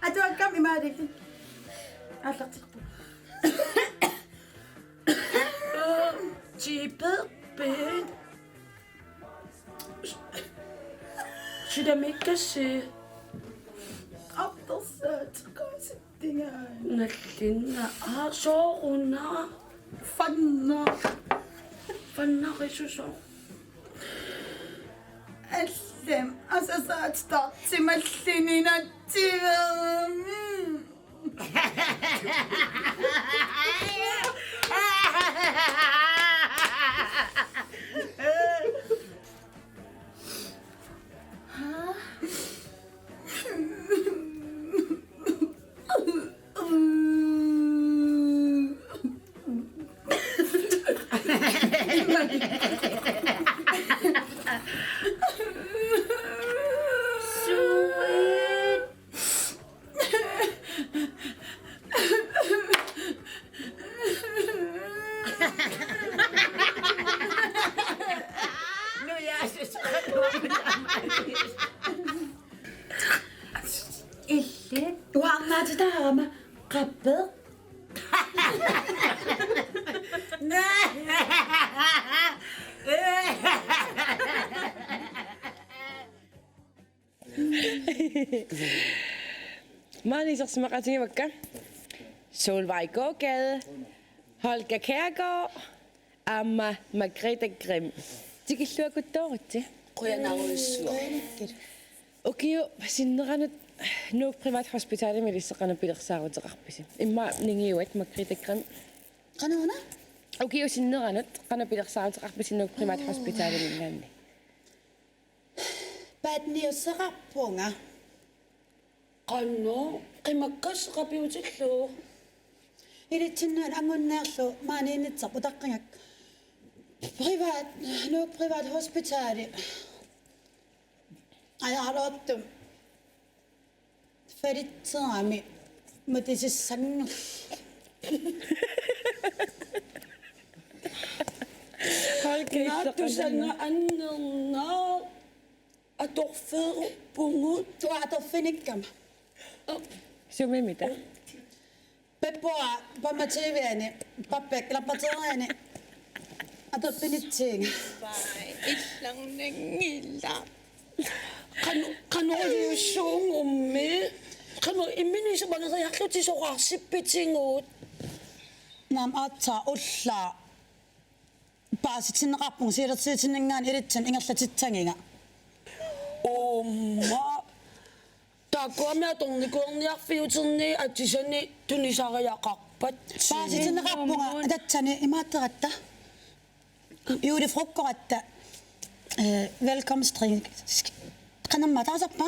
Atuakkami maalik. Aallartiqpu. Cheaper, babe. Sydamikkassi. Nallinna. Aa, sooruna? Fanna. Fannarisusoq. Allam, asasaatitaartimalluni natsivermi. Illit. Uarnaatitaarama qappeq. Maani isersimaqaatigivakka Solvej Gågade, Holger Kjærgaard, aamma Margrethe Grimm. Tikilluakuttooritsi. Qujanarujussuaq. Ukiut sinneranut Nuuk Privathospitalimi ilissi qanoq pilersaaruteqarpisi? Immaqa ningiuat, Margrethe Grimm. Qanoq una? Ukiut sinneranut qanoq pilersaaruteqarpisi Nuuk Privathospitalimiingaanniit? Paatniusseqarpunga. Qanoq, qimakka seqapiutillugu. Ilitsinnaanngorniarlu maaniinnittarpoq utaqqigakku. Privat, Nuuk Privathospitali. Ajaaloortum. Falitserami matisissanngor. Hold kæft, naattusanga annernaaq atorfeeruppugut. Tua atorfinikkama. Sumimita? Peppua, pamma T V-ani, pappek, lappateriani, atorfinitsiiga. Illarnanngilaq. Qano-, qanoq iliussuugummi? Qanoq imminut isumaleriarlutit soqarsippitigut? Naamik, aatsaat ullaaq. Paasitinneqarpunga siulersuitinninngaanniit ilitsinnut ingerlatitsagiga. Uumma. Taakkuami atornikuerniarfiutinni atisani tunisariaqarpat. Paasitinneqarpunga tassani imaattaratta. Julefrokostatta. Eh, velkomstdrink. Qanamma taasarpa?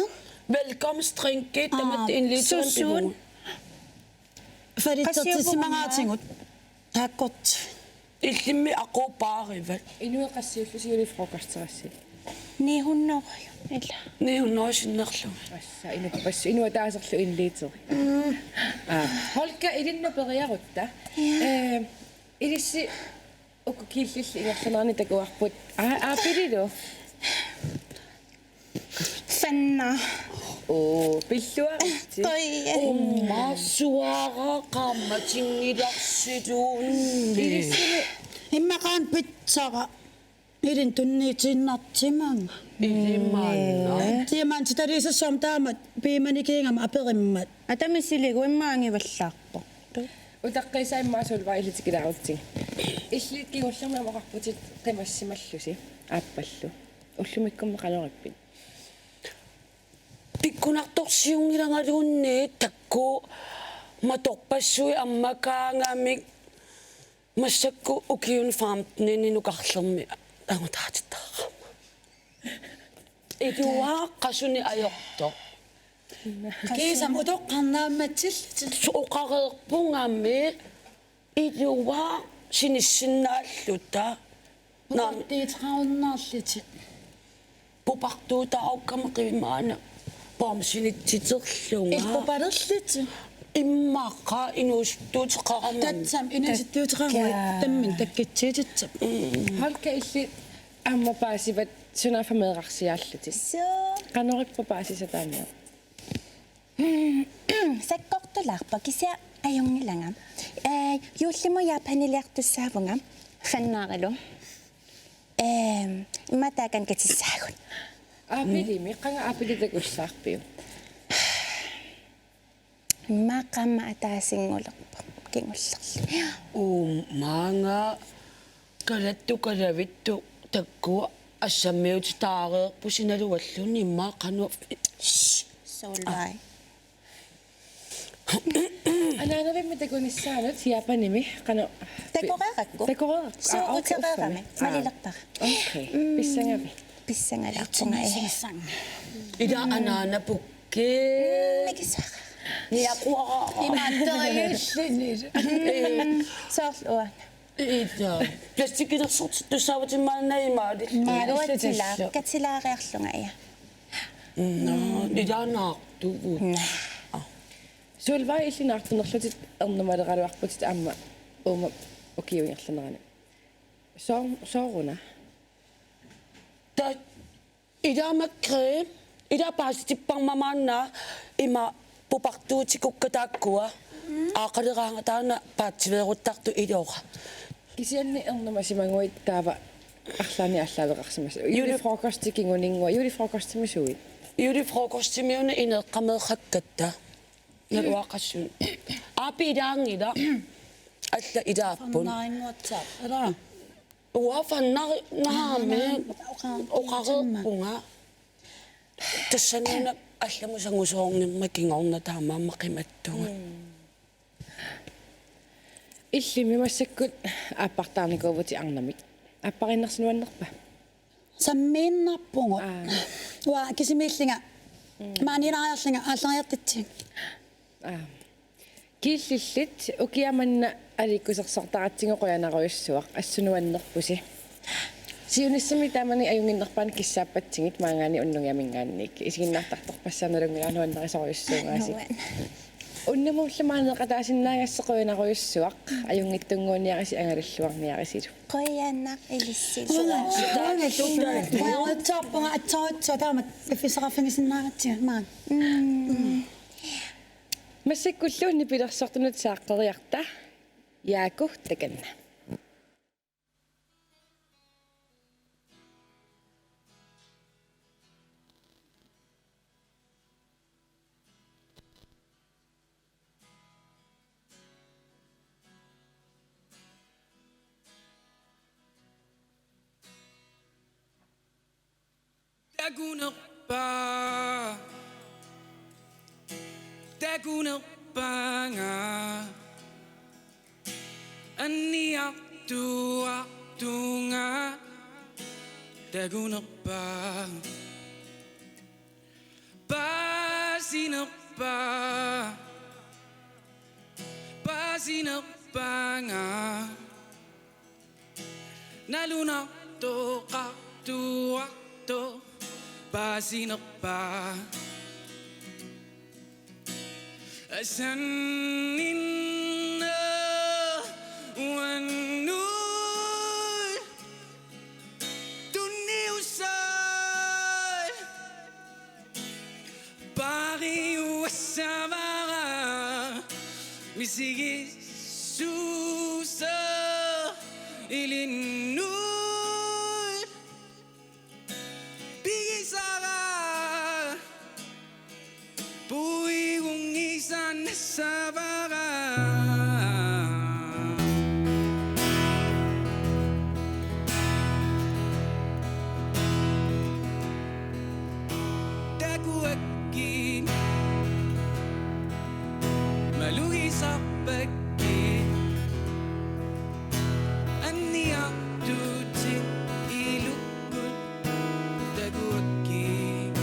Velkomstdrinki. Aa, tamatta indlederimik susuun pivugut. Falitsertissimagaatigut. Taakkut. Illimmi aquuppaarivat? Inuit qassiullusi julefrokosterassi? Ni hundrede ila. Ni hundrede sinnerlugit. Assa, inuppassuit, inuit taasarlu indlederi. Mm. Aa, Holger, ilinnut periarutta. Ja. Eh, ilissi uku killillit ingerlaneranni takuarput. Aa, aapililu? Sanna. Oo, pilluaritsi. Toi. Uumma, suaaraq qaammatinngilaq siluunniit. Ilissimi. Immaqaana pitsara. Ilinnut tunniutiinnarsimanga. Ilimanna. Diamantitaliissassooq taamak piumanikiigama aperimmat. Ata misiligu immaqa angivallaarpoq. Utaqqisa immaqa Solvejip illit tikilaarutsigu. Illit kingullermik oqarputit qimassimallusi aappallu. Ullumikkummi qanorippit? Pikkunartorsiunngilangaluunniit taakku matorpassuit ammakaangamik massakkut ukiuni femtenini nukarlermi angutaatitaarama. Iluaq qasunik ajortoq. Kiisami utoqqarnaammatsillutik. Oqareerpungami iluaq sinissinnaalluta. Naam. Pupartuutaqarunnaarlutik. Pupartuutaqarukkama qivimaana bamsinitsiterlunga. Illit pupalerlutit? Immaqa inuusuttuuteqaramik. Tassami inuusuttuuteqaruit. Takka. Tamminneq takkutsiutissat. Mm. Holger, illit aamma paasivat sunaaffa meerarsiaallutit. Suu. Qanorippa paasisat taanna? Sakkortulaarpoq kisianni ajunngilanga. Eh, juullimi Japaniliartussaavunga. Fannaarilu. Eh, immaqa taakani katissaagut. Aapilimi, qanga aapili takussavarput? Immaqa aamma ataasinngorpoq kingullerlu. Uu, maanga kalattu kalavittut takkua assammiutitaareerput sinalugalluunniit immaqa qanoq. Shh, Solvej. Anaanavimmi takunissaanut Japanimi qanoq. Takoreerakku. Takoreerakku. Suu, aa, okay, utereerami. Uffa. Aa. Malilerpara. Okay. Mm. Pissangami. Pissangalaapunga. Ila anaanapukki. Mm, mikisara. Niaquara. Imaattoriulluni. Soorlu uanga. Ita. Plastikkilersortittussaavatit maanna imaalillugu. Imaalillutillu. Uatsila, katilaariarlunga, ja. Nå, ilaanaartugut. Nå. Aa. Solvej, illit naartunerlutit ernumaleraluarputit aamma uuma ukiup ingerlanerani. Soo-, sooruna? Ta-, ila aamma creme, ila paasitipparma maanna ima pupartuutikukka taakkua. Mm. Aaqqaleraangata taanna paatsiveeruttartoq ilora. Kisianni ernumasimaguit taava arlaannik aallaaveqarsimasut. Juli- Julefrokosti kinguninngua. Julefrokostimisuit? Julefrokostimiuna ineeqqameeqqakkatta. Naluaqassuunga. Aappi ilaanngilaq. Alla ilaapput. Fannarinnguatsiaq, ila. Uanga fannari-, naamik. Oqa-, oqareerpunga. Tassaniuna allamut sangusoornimmat kingorna taamaammat qimattunga. Mm. Illimmi massakkut aappartaarnikuuvutit arnamik. Aappariinnarsi nuannerpa? Sammiinnarpugut. Aa. Uanga kisimiillunga. Mm. Maaniilaariarlunga aallariartitsigit. Aa. Killillit ukiaq manna aliikkusersortaratsigu qujanarujussuaq, assut nuannerpusi. Siunissami taamani ajunnginnerpaamik kissaappatsigit maanngaanniit unnugiaminngaanniit. Isiginnaartartorpassuit nalunngilara, nuannarisorujussuugaasi. Nuan. Unnumullu maaniiqataasinnaagassat qujanarujussuaq, ajunngitsunnguuniarisi angalalluarniarisilu. Qujanaq ilissi. Qujanaq. Qujanaq. Qujanaq. Qujanaq. Aatsaat, aatsaat taama piffissaqarfigisinnaagatsigu maani. Mm. Massakkullu nipilersortunut saaqqeriarta, Jaaku takanna. Takunerpa, takunerpaanga, anniartuartunga, takunerpa, paasinerpa, paasinerpaanga. Nalunartoqartuartoq paasinerpa. Asanninneq uannut tunniussat. Paariuassavara misigissuseq ilinnut pigisara puigunngisaannassavara. Takuakkit malugisarpakkit anniartuutit ilukkut takuakkit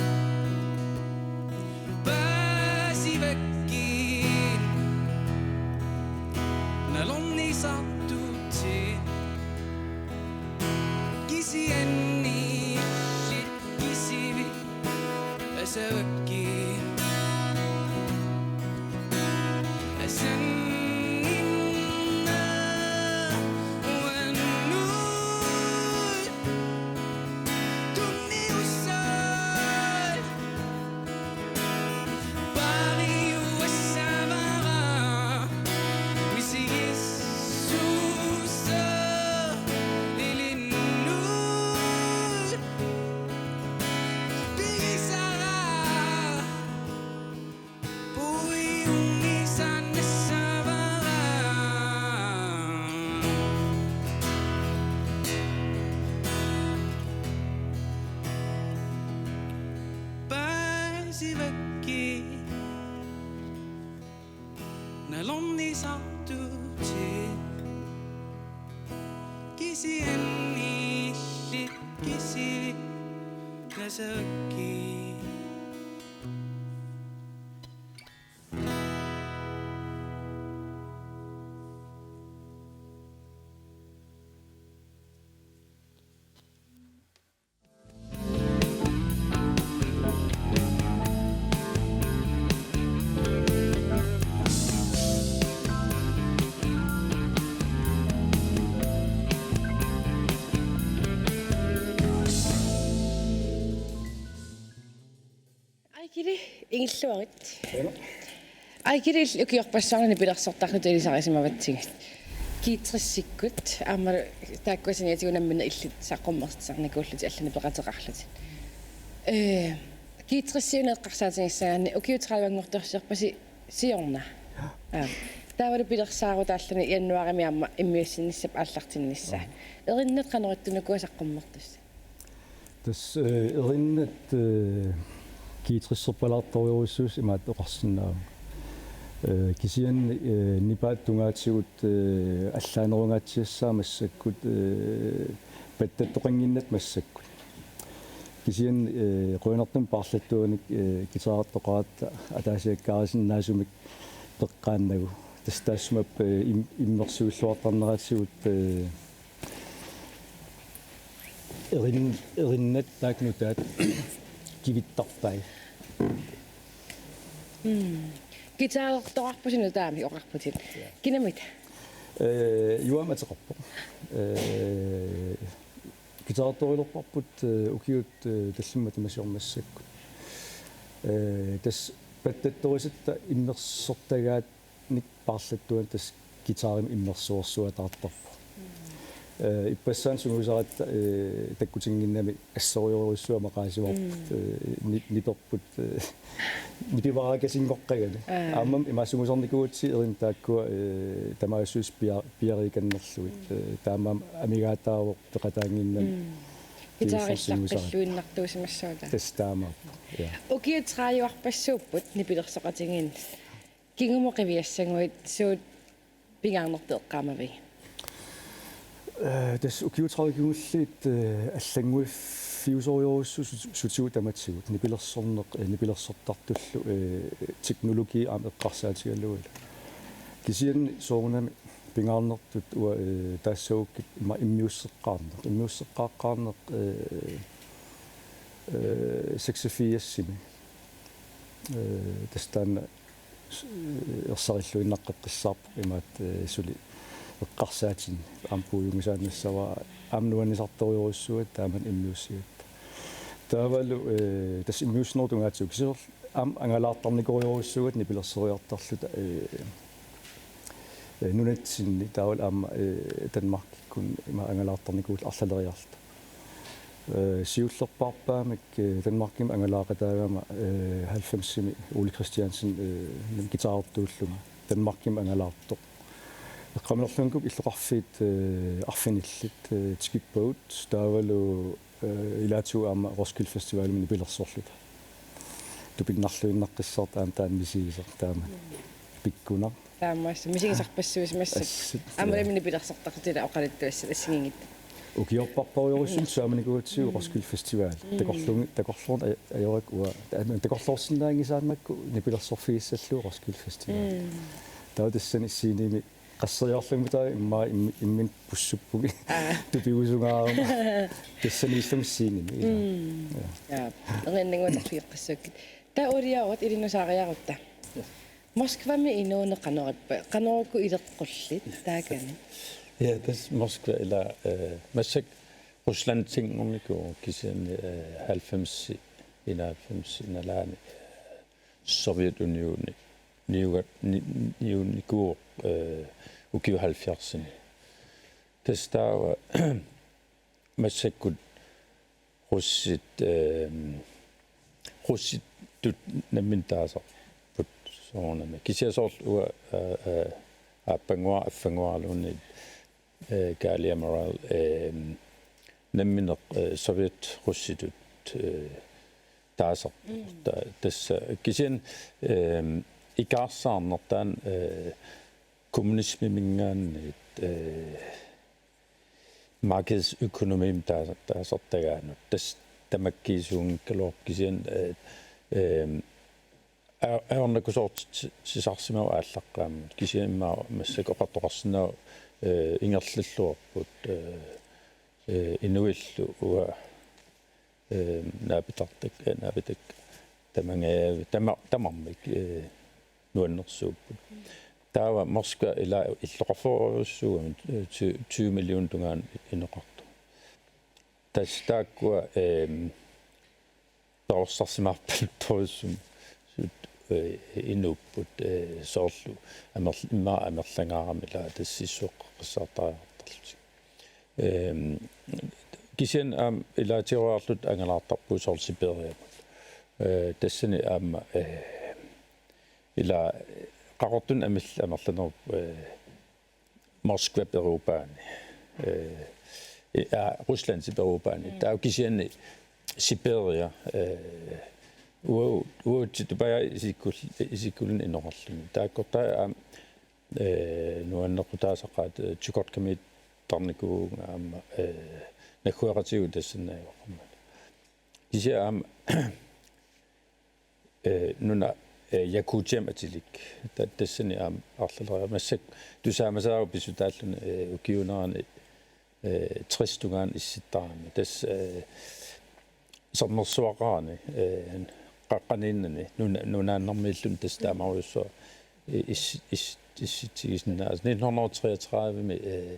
paasivakkit nalornisartuutit. Kisianni illit kisivit asavakkit. Asanninneq uannut tunniussat. Paariuassavara misigissuseq ilinnut pigisara. Nalornisartutit kisianni illit kisinasakkit. Aikili, ingilluarit. Aikili, ukiorpassuarni nipilersortarlutit ilisarisimavatsigit. G tres-ikkut aamma taakkua saniatigut nammineq illit saqqummersitsisarnikuullutit allani peqateqarlutit. Ee, G tres-iuneq eqqarsaatigissagaanni ukiut tredive-nngortorsiorpasi siorna. Aa. Taavalu pilersaarutaalluni januaarimi aamma immiussinnissap aallartinnissaa. Erinnat qanoq ittunik ukua saqqummertussat? Tassa, eh, erinnat, eh, G tres-erpalaartorujussuusut imaattoqarsinnaavunga. Eh, kisianni, eh, nipaat tungaatigut, eh, allaanerungaatsiassaat massakkut, eh, pattattoqannginnatta massakkut. Kisianni, eh, qujanartumik paarlattuanik, eh, guitarertoqaratta ataasiakkaarisinnaasumik peqqaannagu. Tassa taassuma, eh, im-, immersuilluartarneratigut, eh, erin-, erinnat taakku nutaat kivittarpai. Mm. Guitarertoqarpusi nutaamik oqarputit. Ja. Kinamita? Eh, Juaamik ateqarpoq. Eh, guitarertorilerparput, eh, ukiut, eh, tallimat matuma siorna massakkut. Eh, tassa pattattorisatta immersortagaannik paarlattuanik tassa guitarimi immersuersuataartarpoq. Eh, ippassaani sungiusaratta, eh, takkutinnginnami assorujorujussuaq maqaasivarput, mm, eh, ni-, niperput, eh, nipivarakasinngoqqagami. Aa. Aammami imaassingusanikuusi erinnat taakkua, eh, tamaassuis pia-, piariikannerlugit. Mm. Eh, taamaammat amigaataavoq peqataannginnami. Mm. Guitarillaqqilluinnartuusimassaaq. Tassa taamaappoq. Ja. Ukiut tredive-arpassuupput nipilersoqatigiinni. Kingumut qiviassaguit suut pingaarnertut eqqaamavigit? Eh, tassa ukiut tredive kingulliit, eh, allannguiffiusorujussuuvoq sut-, sutigut tamatigut. Nipilersorneq, eh, nipilersortartullu, eh, teknologi aamma eqqarsaatigalugu. Kisianni soorunami pingaarnertut uanga, eh, taassagukkit ima immiusseqqaarneq. Immiusseqqaaqqaarneq, eh, eh, seksogfirsimi. Eh, tassa taanna s-, ersarilluinnaqqeqqissaarpoq imaattoq, eh, suli eqqarsaatinni aamma puiunngisaannassavara aamma nuannisartorujussuugatta taamani immiussigatta. Taavalu, eh, tassa immiussinerup tungaatigut kisianni aamma angalaartarnikorujussuugatta nipilersoriartarluta, eh, eh, nunatsinni taavalu aamma, eh, Danmarkikkut ima angalaartarnikuulluta arlaleriarluta. Eh, siullerpaarpaamik, eh, Danmarkimi angalaaqataagama, eh, halvfemsimi Ole Kristiansen, eh, guitarertuullunga Danmarkimi angalaartoq. Eqqaamanerlunga illoqarfiit, eh, arfinillit, eh, tikippagut taavalu, eh, ilaatigut aamma Roskilde Festivalimi nipilersorluta. Tupinnarluinnaqqissaartoq aamma taanna misigisoq taama. Pikkunaq. Taamaassaaq misigisarpassuusimassaaq. Assut. Aamma nammineq nipilersortarluta oqaluttuassat assigiinngitsut. Ukiorpassuarujussuarmik saamanikuugatsigu, mm, Roskilde Festival. Mm. Takorluunni-, takorluunniit aj-, ajorakku uanga. Ta-, takorloorsinnaanngisaannarlugu nipilersorfigissallugu Roskilde Festival. Mm. Taava tassani scenemi qasseriarlunga taava immaqa im-, imminut pussuppunga. Aa. Tupigusungaarama. Tassaniillunga scenemi, ilaa. Mm. Ja. Ja. Erinannguatarfigeqqissakkit. Taava uuliaruit ilinnut saariarutta. Ja. Moskvami inuuneq qanoq ippa? Qanoq uku ileqqullit taakani? Ja, tassa Moskva ilaa, eh, massakkut Ruslandinngornikuuvoq kisianni, eh, halvfems, enoghalvfems nalaani, eh, Sovjetunioni niuga-, ni-, niunnikuuvoq, eh, ukiut halvfjerdsini. Tassa taava massakkut russit, ehm, russitut nammineq taasarput soorunami. Kisianni soorlu uanga, eh, eh, aappannguara, affannguaraluunniit, eh, Gali Amaral, ehm, nammineq, eh, sovjet russitut, eh, taasarput. Mm. Ta-, tassa kisianni, ehm, ikaarsaarnertaan, eh, kommunismiminngaanniit, eh, markedsøkonomimik taas-, taasartagaanut. Tassa tamakkiisuunngikkaluarpoq kisianni, eh, eh, a-, ajornakusoortitsisarsimavoq aallaqqaammut. Kisianni immaqa massakkut oqartoqarsinnaavoq, eh, ingerlalluarput, eh, eh, inuillu uanga, eh, naapitartak-, eh, naapitak-, tamangaavi-, tama-, tamarmik, eh, nuannersuupput. Taava Moskva ila illoqarfeerujussuugami, eh, ty-, tyve millioner tungaanut inoqartoq. Tassa taakkua, eh, perorsarsimaarpaluttorujussuit, eh, inuupput, eh, soorlu amerl-, immaqa amerlangaarami ila tassa issueqqissaartariaqartarlutik. Ehm, kisianni aamma ilaatigooriarluta angalaartarpugut soorlu Sibiriamut. Eh, tassani aamma, eh, ila Qaqortumi amil-, amerlanerup, eh, Moskva peruupaani. Eh, i-, aa, Rusland peruupaani. Mm. Taava kisianni Siberia, eh, uagut, uagut Tupajaq isikkul-, isikkulluunniit inoqarluni. Taakkortaa aamma, eh, nuannequtaasaqaat, eh, Chukotkamiittarnikuuvunga aamma, eh, naggueqatigiigut tassannaajuaqarmat. Kisianni aamma, eh, nuna, eh, Yakutiamik atilik. Ta-, tassani aamma arlaleriarama massakkut tusaamasaavoq pissutaalluni, eh, ukiuunerani, eh, tres tungaanut issittarami. Tassa, eh, sermersuaqarani, eh, qaqqaniinnani, nuna-, nunaannarmiilluni tassa taamarujussuaq i-, is-, is-, issitsigisinnaasut. Nitten hundrede og treogtredive-mi, eh,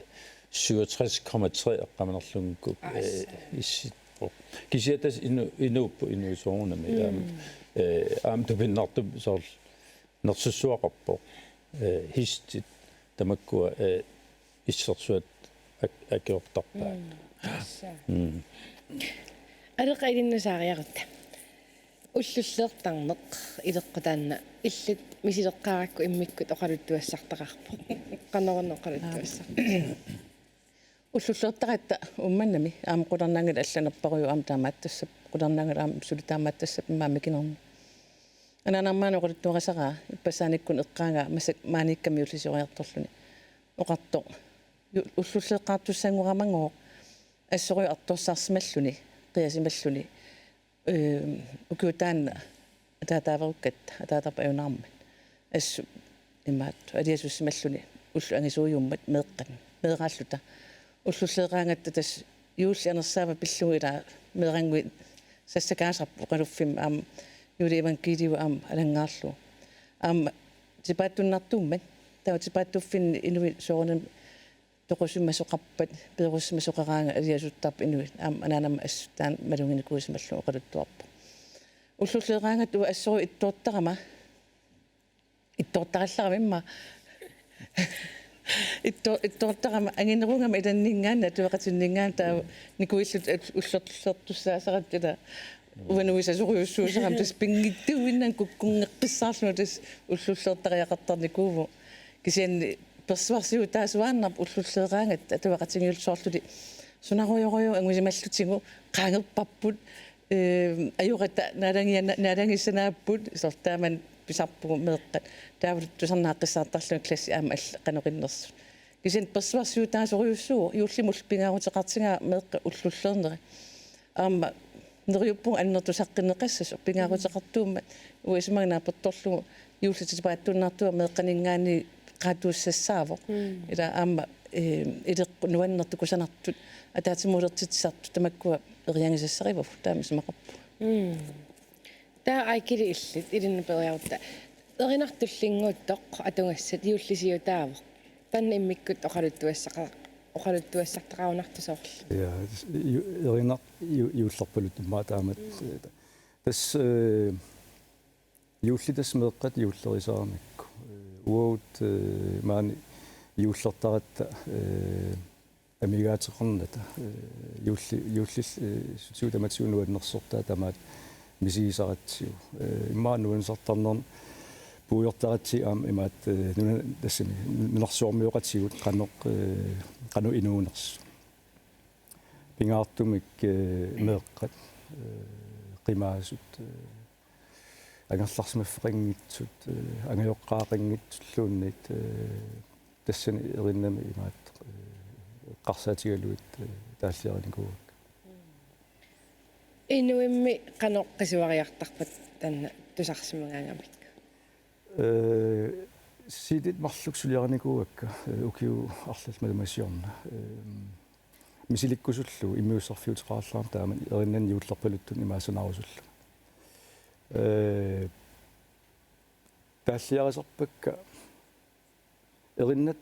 syvogtres komma tre eqqaamanerlunngikkukkit, eh, issittoq. Kisianni tassa inu-, inuupput inuit soorunami. Mm. Aamma, eh, aamma tupinnartumik soorlu nersussuaqarpoq. Eh, hestit tamakkua, eh, issersuat ak-, akiortarpaat. Mm. Tassa. Mm. Aleqa ilinnisaariarutta. Ullulleertarneq ileqqutaanna illit misileqqaarakku immikkut oqaluttuassartaqarpoq. Qanoruna oqaluttuassartaqarpoq? Ullulleertaratta Uummannami aamma qularnanngilaq allanerparujuk aamma taamaattassapput, qularnanngilaq aamma suli taamaattassapput immaqa mikinerni. Anaanama oqaluttuarisaraa ippassaanikkut eqqaagaa massakkut maaniikkami juullisioriartorluni oqartoq. Ju-, ullulleeqqaartussanngoramagooq assorujuk artorsarsimalluni, qiasimalluni. Ehm, ukiut taanna ataataaverukkatta, ataatarput ajunaarmat. Assut imaattoq aliasussimalluni ullut angisuujuummat meeqqat, meeraalluta. Ullulleeqqaaraangatta tassa juulli anersaava pillugu ilaa meerannguit sassakaasarput oqaluffimmi aamma juuli evangeliu aamma alanngaarlugu. Aamma tipaattunnartuummat, taava tipaattuffinni inuit soorunami toqusimasoqarpat, peerussimasoqaraangat aliasuttarput inuit, aamma anaanama assut taanna maluginikuusimallugu oqaluttuarpoq. Ullulleeqqaaraangatta uanga assorujuk ittoortarama, ittoortarallarama immaqa. Itto-, ittoortarama anginerugama ilanninngaanniit atuaqatinninngaanniit taava nikuilluta ullortullertussaasaratta ilaa uanga nuisasorujussuusarama tassa pinngitsuuinnannut kukkunngeqqissaarlunga tassa ullulleertariaqartarnikuuvugut. Kisianni persuarsiutaasuaannarpoq ullulleeqqaaraangatta atuaqatigiillu soorluli sunarujorujuk angusimallutigu qaangerparput, eh, ajorata naalangia-, naalangissanaapput, soorlu taamani pisarpugut meeqqat. Taavalu tusarnaaqqissaartarlunga klassi aamma alla qanoq innersut. Kisianni persuarsiutaasorujussuuvoq juullimut pingaaruteqartigaa meeqqat ullulleerneri. Aamma neriuppunga annertusaqqinneqassasoq pingaaruteqartuummat uanga isumaga naapertorlugu juulli tipaattunnartua meeqqaninngaanniit qaatuussassaavoq. Mm. Ilaa aamma, eh, ileqqut nuannertut kusanartut ataatsimoortitsisartut tamakkua eriagisassarivavut taama isumaqarpunga. Mm. Taava Aikili illit ilinnut peeriarutta. Erinartullinnguuttoq atugassat juullisiutaavoq. Taanna immikkut oqaluttuassaqa-, oqaluttuassartaqarunartoq soorlu. Ja, ju-, erinaq ju-, juullerpaluttummaa taamatut. Mm. Tassa, eh, juulli tassa meeqqat juullerisaramikku. Eh, uagut, eh, maani juullertaratta, eh, amigaateqarnata, eh, juulli-, juullil-, eh, sutigut tamatigut nuannersortaa tamaat misigisaratsigu. Eh, immaqa nuannersartarnermut puigortaratsigu aamma imaattoq, eh, nuna-, tassami nunarsuarmioqatigut qanoq, eh, qanoq inuunersut. Pingaartumik, eh, meeqqat, eh, qimaasut, eh, angerlarsimaffeqanngitsut, eh, angajoqqaaqanngitsulluunniit, eh, tassani erinnami imaattoq, eh, eqqarsaatigalugit, eh, taalliarinikuuakka. Inuimmi qanoq qisuariartarpat taanna tusarsimagaangamikku? Eh, C D-t marluk suliarinikuuakka, eh, ukiut arlallit malumaat siorna. Eh, misilikkusullugu immiussarfiuteqarallarami taama erinnani juullerpaluttunik imaassanarusullugu. Eh, taalliarisarpakka erinnat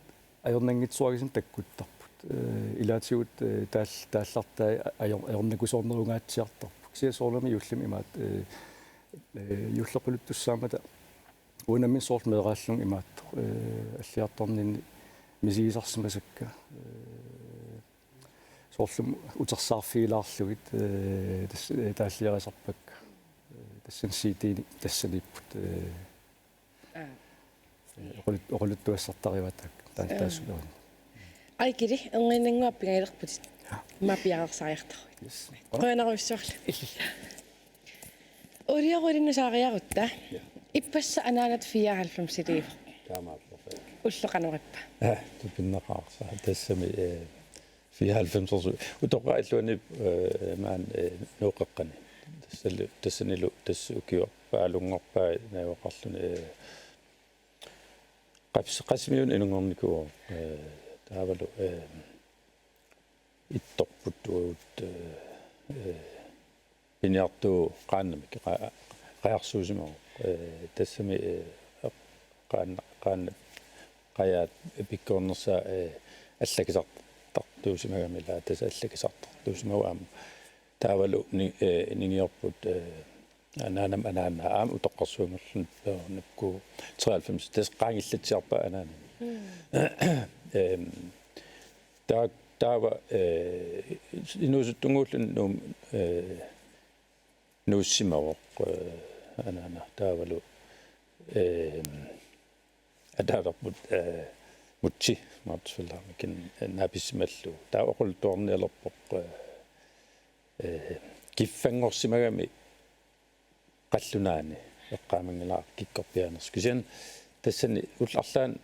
ajornanngitsuarisinnut takkuttarput. Eh, ilaatigut, eh, taal-, taallartai ajor-, ajornakusoornerungaatsiartarput. Kisianni soorunami juullimi imaattoq, eh, eh, juullerpaluttussaammata uanga nammineq soorlu meeraallunga imaattoq, eh, alliartorninni misigisarsimasakka, eh, soorlumi utersaarfigilaarlugit, eh, tas-, eh, taalliarisarpakka. Eh, tassani C D-ni tassaniipput, eh, Aa. eh, oqalut-, oqaluttuassartarivaat taak-, taa-, Aa. taassuleruni. Aikili, erniinnannguaq pingajulerputit. Immaqa piareersariartarputit. Yes. Qujanarujussuarlu. Uliorlu nusaariarutta. Ja. Ippassaq anaanat fireoghalvfemsiliivoq. Taamaappoq. Ulloq qanoq ippa? Aa, tupinnaqaaq. Tassami, eh, fireoghalvfemsersuuvoq. Utoqqaat illuanni, eh, maani, eh, Nuup Qeqqani. Tassalu, tassanilu, tassa ukiorpaalunngorpai najugaqarluni, eh, Qas-, Qasimiunut inunngornikuuvoq, eh, taavalu, eh, ittorput uagut, eh, eh, piniartuuvoq Qaannamik, qa-, qajarsuusimavoq. Eh, tassami, eh, qaanna-, qaannat qajaat pikkorinnersaat, eh, allakisartartuusimagami, ilaa, tassa allakisartartuusimavoq aamma. Taavalu ni-, eh, ningiorput, eh, anaanama anaanaa aamma utoqqarsuanngorluni, eh, nakku treoghalvfems, tassa qaangillatsiarpaa anaanani. Mm. Ehm, taa-, taava, eh, inuusuttunnguulluni Nuum-, eh, nuussimavoq, eh, anaana taavalu, eh, ataatarput, eh, Mutsi Martusvildamik, eh, naapissimallugu. Taava oqaluttuarnialerpoq, eh, eh, kiffanngorsimagami qallunaani eqqaamanngilara kikkorpiaanersoq. Kisianni tassani ullut arlaanni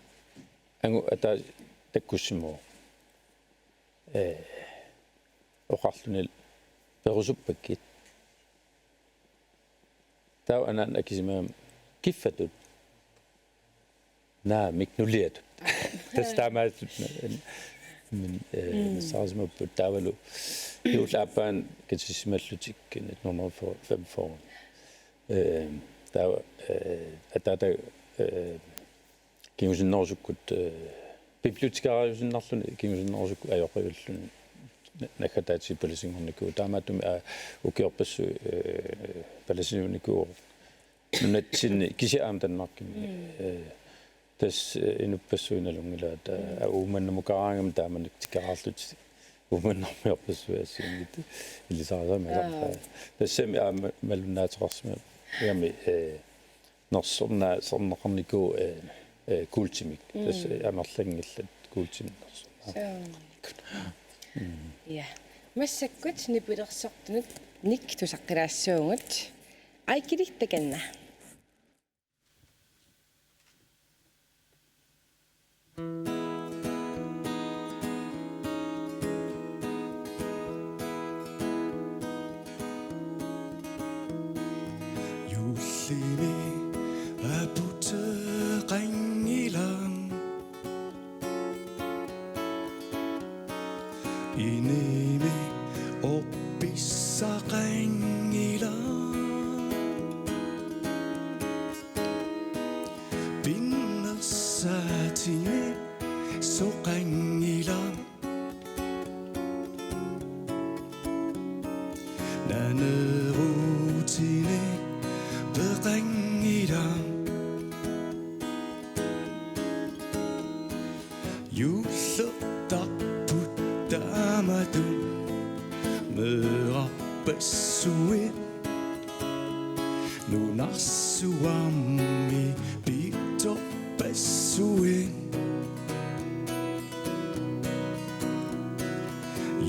angut ataaseq takkussimavoq. Eh, oqarluni: Perusuppakkit? Taava anaana akisimagami: Kiffatut? Naamik, nuliatut. Tassa taamaattut, min, eh, Mm. nassaarisimapput taavalu juullip aappaani katissimallutik nitten hundrede og femogfyrre. Eh, taava, eh, ataata, eh, kingusinnerusukkut, eh, bibliotekariusinnarluni kingusinnerusukkut ajoqiulluni na-, naggataatigut palasinngornikuuvoq. Taamaattumik, aa, ukiorpassuit, eh, palasiunikuuvoq nunatsinni, kisianni aamma Danmarkimi. Mm. Eh, tassa, eh, inuppassuit nalunngilaat, aa, Mm. Uummannamukaraangami taamanikkut tikeraarlutik Uummannarmiorpassuit assigiinngitsut ilisarisamasarpaat. Aa. Tassami aamma malunnaateqarsimagami, eh, nersornaa-, -sorneqarnikuuvoq, eh, eh, kuultimik. Mm. Tassa amerlanngillat kuultimik nersornaa-, Soo. Mm. Ja. Massakkut nipilersortunut nik tusaqqilaassaagut. Aikili, takanna. Juullimi aputeqanngilaq. Inimi orpissaqanngilaq. Pinnersaatimi soqanngilaq. Naneruutini peqanngilaq. Juullertarput taamatut meerarpassuit, nunarsuarmi pitorpassuit.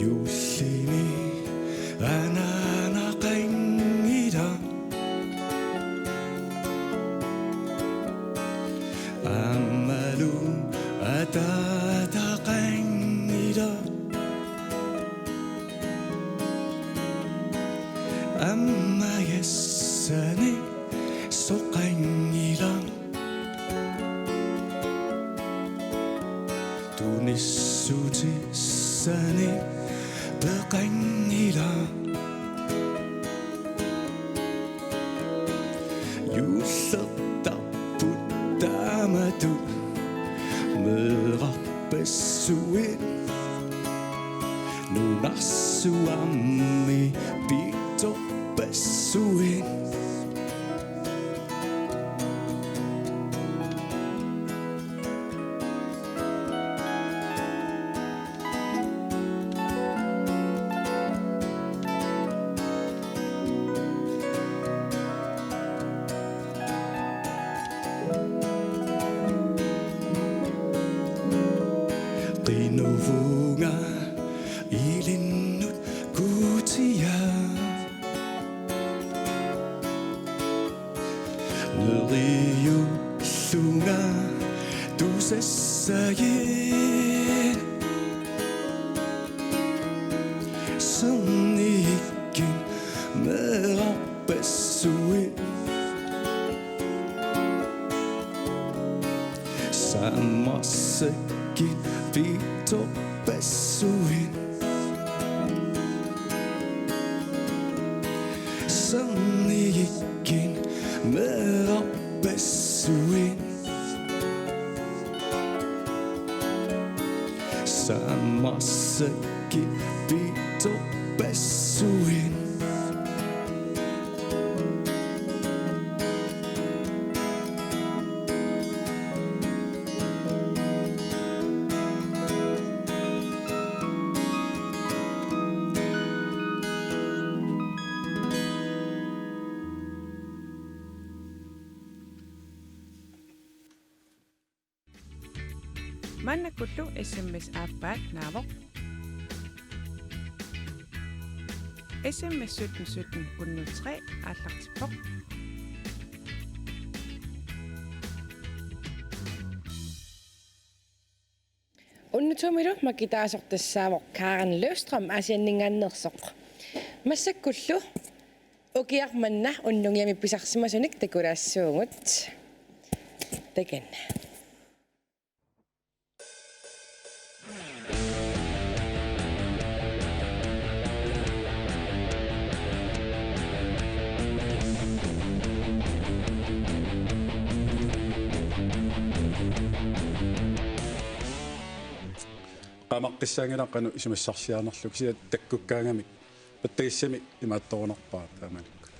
Juullimi anaanaqanngilaq. Aammalu ataataqanngilaq. Aamma yassani soqanngilaq. Tunissutissani peqanngilaq. Juullertarput taamatut meerarpassuit. Nunarsuarmi pitorpassuit. Qinuvunga ilinnut kuutia. Neriullunga tusassagit. Sernikkut meerarpassuit. Sammarsakkut pitorpassuit. Sernikkut meerarpassuit. Sammarsakkut pitorpassuit. Maannakkullu S M S aappaat naavoq. S M S sytten sytten hundrede tre aallartippoq. Unnutumilu makitaasoq tassaavoq Karen Løvstrøm Aasianninngaanneersoq. Massakkullu ukiaq manna unnuk jami pisarsimasunik takulaassuugut. Takanna. Qaamaqqissaanngilaq qanoq isumassarsiaarnerlugu, kisianni takkukkaangamik pattagissamik imaattorunarpara taamanikkut.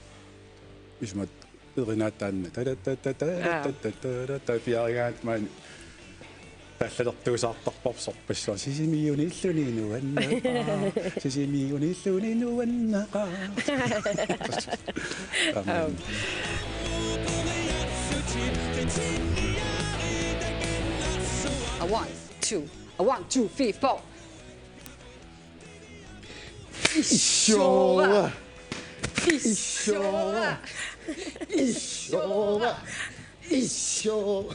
Isumat erinaat taanna. Aa. Tatatatatatatatatata piarigaat maani. Taallalertuusaartarparput sorpassuarnik. Sisimiuniilluni nuannaqaaq. Sisimiuniilluni nuannaqaaq. Amen. Aa. A one, two, a one, two, three, four. Ishora. Ishora. Ishora. Ishora.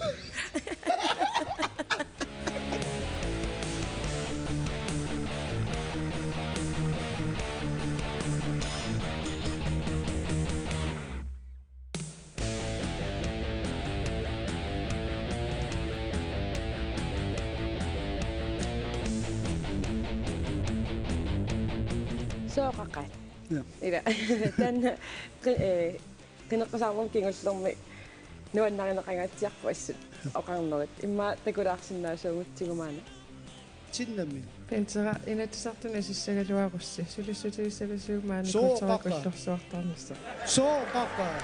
Sooqaqaat. Ja. Ila. Taanna qi-, eh, qineqqusaarnermut kingullermi nuannarineqangaatsiarpoq assut oqarnerit. Immaqa takulaarsinnaasuugutsigu maani. Tinnami. Pintera Inatsisartuni asussagaluarussi. Sulissutigissallugu maani. Sooqaqaaq. Kulturi kullorsuartarnissaq. Sooqaqaaq.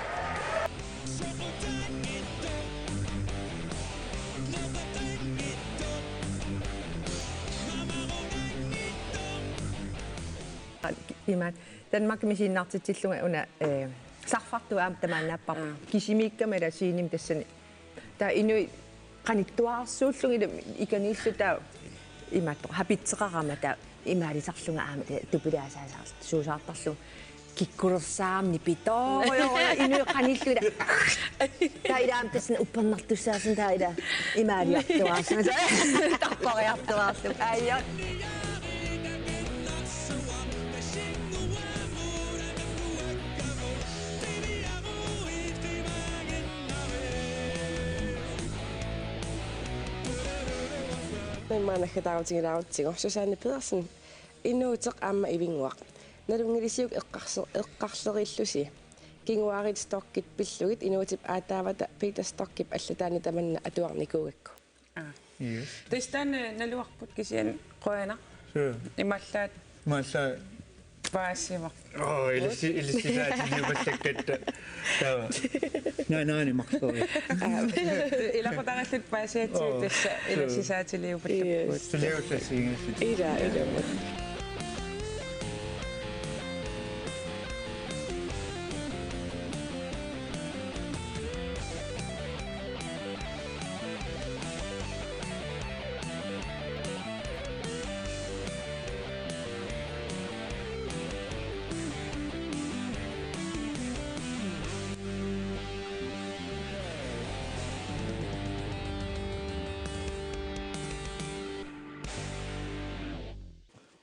Imaat, Danmarkimi misiginnaartitsillunga una, eh, sarfartup aamma tamaannaapparput. Aa. Kisimiikkama ila scenemi tassani. Taava inuit qanittuararsuullugit ila ikaniillu taava imaattoq hapitseqarama taava imaalisarlunga aamma taava tupilaasaasarsuusaartarlunga. kikkulersaarami nipitoorujussuuvoq inuit qanillugit. Taava ilaami tassani uppernartussaasunga taava ila imaaliartuaarsunga. Tappariartuaarlunga. Aajuna. Immaqa naggataarutigilaarutsigit. Susanne Pedersen, inuuteq aamma ivinnguaq. Nalunngilisiuk eqqarse-, eqqarleriillusi. Kinguaariit Storkit pillugit inuutip aataavata Peter Storkip allataani tamanna atuarnikuugakku. Aa. Yes. Tassa taanna naluarput kisianni qujanaq. Suu. Imaallaat. Imaallaat. Paasivoq. Oo, ilissi-, ilissisaatiliupallakkatta. Taava. Naa, naani marlori. Aa, ilaqutariilluta paasiatsigut. Oo, tassa suu. Ilissisaatiliupallakkagut. Yes. Suliussassingissi. Ila, ila.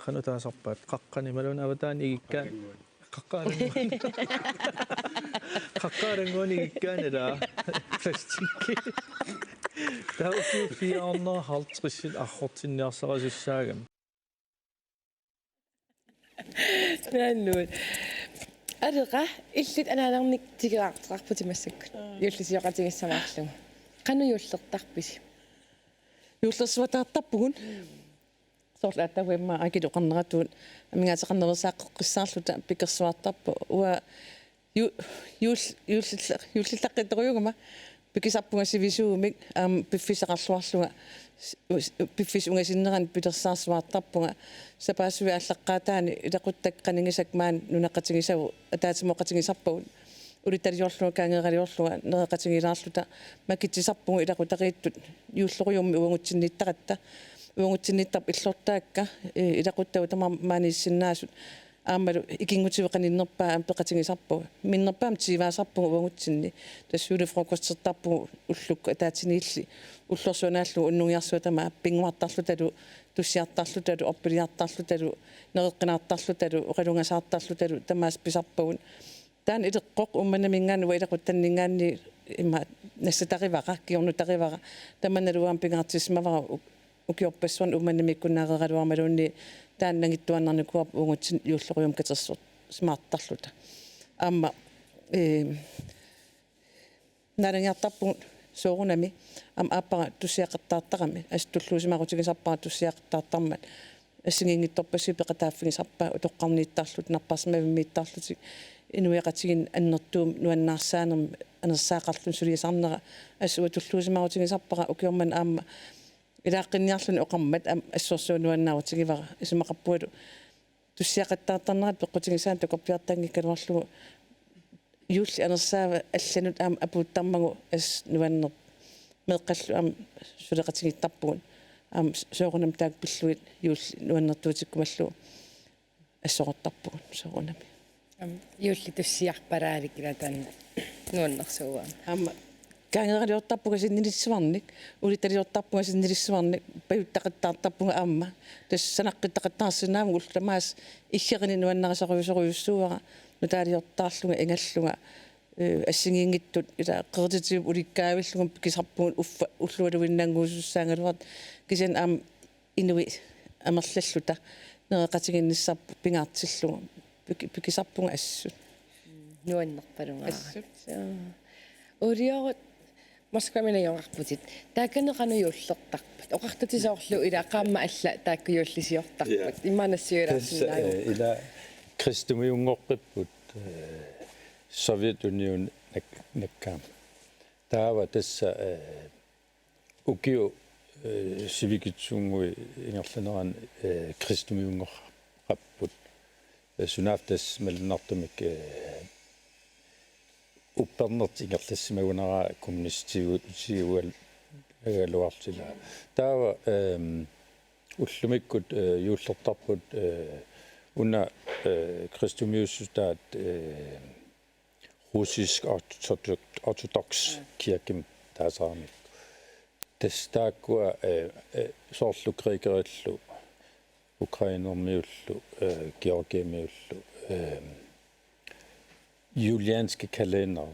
Qanoq taasarpaat? Qaqqani imaluunniit avataani igikkaanni. Qaqqat alanngua-, qaqqat alannguani igikkaanni ilaa. Plastikki. Taava ukiut fire hundrede halvtredsit arrortinniarsarisussaagami. Naannut. Aleqa, illit anaanarnik tikeraartoqarputit massakkut. Mm. Juullisioqatigiissaarlugu. Qanoq juullertarpisi? Juullersuataartarpugut. Soorlu aatsaat immaqa Akilu oqarneratut amigaateqarnerusaaqqiissaarluta pikersuartarpoq. Uanga ju-, juul-, juullilla-, juullillaqqittorujuugama pikisarpunga sivisuumik, aamma piffissaqarluarlunga, s-, us-, piffissap ungasinnerani pilersaarsuartarpunga, sapaassuit aallaqqaataani ilaquttakka qanigisakka maani nunaqqatigisagut, ataatsimooqatigisarpagut, ulittaliorlunga, kaangeeraliorlunga, nereqatigiilaarluta, makitsisarpugut ilaqutariittut, juullerujummik uagutsinniittaratta, uagutsinniittarput illortaakka, eh, ilaquttagut tamaasa maaniissinnaasut, aammalu ikinngutigut qaninnerpaat aamma peqatigisarpagut. Minnerpaamik tiivaasarpugut uagutsinni. Tassa julefrokostertarpugut ullukkut ataatsiniilli. Ullorsuaq naallugu unnugiarsuaq tamaat pinnguartarlutalu, tussiartarlutalu, orpiliartarlutalu, nereqqinaartarlutalu, oqalungasaartarlutalu tamaasa pisarpagut. Taanna ileqqoq Uummannaminngaanniit uanga ilaquttanninngaanniit immaqa nassatarivara, kingornutarivara, tamannalu uanga pingaartissimavara u-, ukiorpassuarni Uummannamiikkunnaareeraluarumaluunniit taanna nangittuaannarnikuuarput uagutsinni juullerujummik katersorsimaartarluta. Aamma, eh, naalagiartarpugut soorunami, aamma aappara tussiaqattaartarami, assut tulluusimaarutigisarpara tussiaqattaartarmat, assigiinngitsorpassuit peqataaffigisarpaat utoqqarniittarlutik, napparsimmavimmiittarlutik, inuiaqatigiinni annertuumik nuannaarsaanermik anersaaqarluni suliasarnera, assut uanga tulluusimaarutigisarpara ukioq manna aamma ilaaqqinniarluni oqarmat aamma assorsuaq nuannaarutigivara, isumaqarpungalu tussiaqattaartarnerat peqqutigisaanik takorpiartanngikkaluarlugu juulli anersaava allanut aamma apuuttarmagu assut nuannerpoq. Meeqqallu aamma suleqatigiittarpugut. Aamma soorunami taakku pillugit juulli nuannertuutikkumallugu assorortarpugut soorunami. Aamma juulli tussiarpalaarlugit ila taanna nuannersuuvoq. Aamma kaangeeraliortarpunga sinnilissuarnik, ulittaliortarpunga sinnilissuarnik, pajuttaqattaartarpunga aamma. Tassa sanaqqittaqattaarsinnaavugut ullut tamaasa iggerini nuannarisorujussuuara, nutaaliortaarlunga, ingallunga, eh, assigiinngitsut, ila qerititigut ulikkaavillugit pikisarpugut uffa ullualuinnannguusussaagaluartut, kisianni aamma inuit amerlalluta nereqatigiinnissarput pingaartillugu piki-, pikisarpunga assut. Nuannerpalunga. Assut. Suu. Uliorut Moskvamik najugaqarputit. Taakani qanoq juullertarpat? Oqartutit soorlu ila qaammat alla taakku juullisiortarput. Ja. Immaqa nassuialaarsinnaagukku. Tassa, eh, ila kristumiunngoqqipput, eh, Sovjetunion nak-, nakkaama. Taava tassa, eh, ukiut, eh, sivikitsunnguit ingerlaneranni, eh, kristumiunngoqapput. Eh, sunaaffa tassa malunnartumik, eh, uppernertik ingerlassimagunarput kommunistitigut, tigual-, -galuartut ila. Taava, ehm, ullumikkut, eh, juullertarput, eh, una, eh, kristumiussutaat, eh, russisk ortodok-, ortodoks kirkemik taasaramik. Tassa taakkua, eh, eh, soorlu grækerillu, ukrainermiullu, eh, georgiamiullu, eh, julianske kalender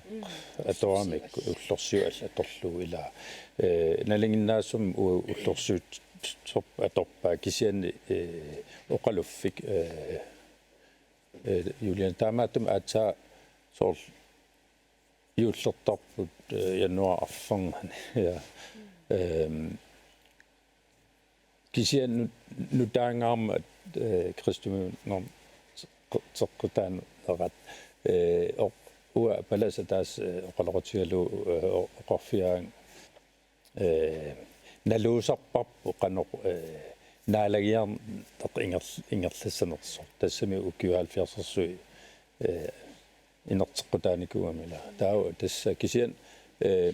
atoramik ullorsiut allat atorlugu ilaa. Eh, nalinginnaasumik u-, ullorsiut sop atorpaa kisianni, eh, oqaluffik, eh, eh, julian taamaattumik aatsaat soorlu juullertarput, eh, januar arfernani. Ja. Ehm, kisianni nu-, nutaangaarmat, eh, kristumiunnermi teqqutaanerat, eh, oq-, uanga palasaat taas, eh, oqaloqatigalugu, eh, o-, oqarfigaanga, eh, naluusarparput qanoq, eh, naalagiarneq ingerl-, ingerlassanersoq. Tassami ukiut halvfjerdsersuit, eh, inerteqqutaanikuugamik ilaa. Taava tassa kisianni, eh,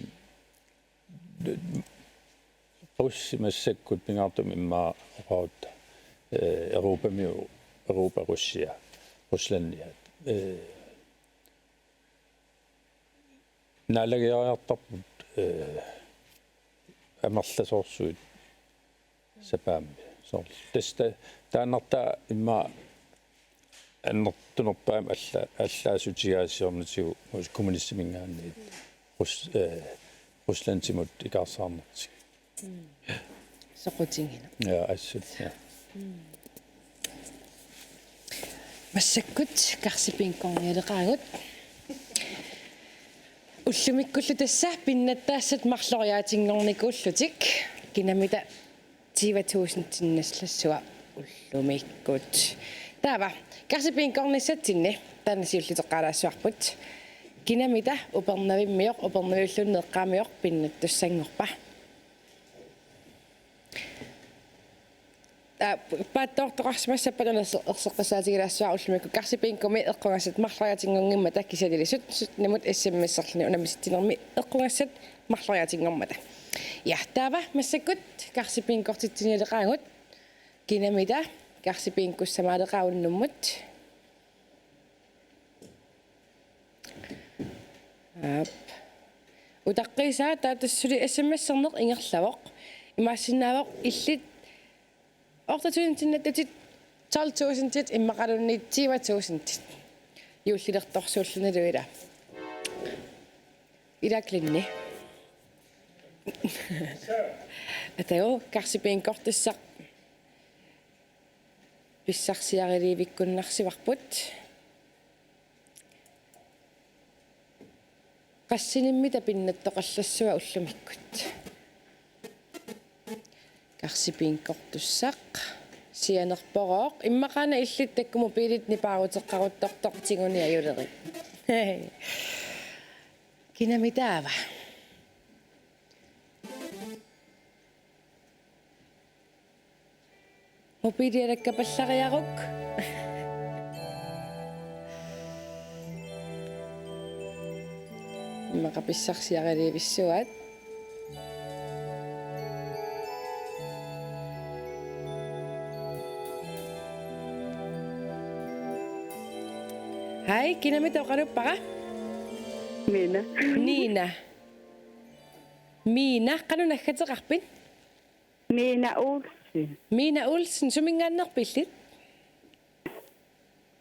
Russi massakkut pingaartumik immaqa oqarutta, eh, Europamiu-, Europa Russia, Ruslandia. Eh, naalagiariartarput, eh, amerlasoorsuit sapaammi. Soorlu. Tassa ta-, taannartaa immaqa annertunerpaamik alla-, allaassutigaassiornatigut kommunisminngaanniit Rus-, eh, Ruslandimut ikaarsaarnertik. Soqutiginaq. Ja, assut, ja. Massakkut Karsi Bingornialeqaagut. Ullumikkullu tassa pinnattaassat marloriaatinngornikuullutik. Kinamita tyve tusindinnassassua ullumikkut. Taava, Karsi Bingornissatsinni, taanna siulleq eqqaalaassavarput. Kinamita Upernavimmioq, Upernaviulluunniit eqqaamioq pinnattussanngorpa? Aa, paatsoortoqarsimassappat una erse-, erseqqissaatigilaassavara ullumikkut Karsi Bingomi eqqugassat marloriaatinngornimmata kisianni sut-, sutnimut S M S-erluni unammisitsinermi eqqugassat marloriaatinngormata. Ja, taava massakkut Karsi Bingortitsinialeqaagut. Kinamita Karsi Bingossamaleqaa unnummut? Aap. Utaqqiisaa taava tassa suli S M S-erneq ingerlavoq. Imaassinnaavoq illit otte tusindinnattatit, tolv tusindit immaqaluunniit tyve tusindit. Juullilertorsuullunilu ilaa. Ilaa Glenni. Atagu Karsi Bingortussaq pissarsiariliivikkunnarsivarput. Qassinimmita pinnattoqallassava ullumikkut? Karsi Bingortussaq sianerporooq. Immaqaana illit taakku mobilit nipaaruteqqaruttortoq tiguniajulerit. Kinami taava? Mobiilialakkapallariaruk. Immaqa pissarsiariliivissuaat. Hej, kinamita oqaluppara? Mina. Nina. Mina, qanoq naggateqarpit? Mina Olsen. Mina Olsen, suminngaanneerpit illit?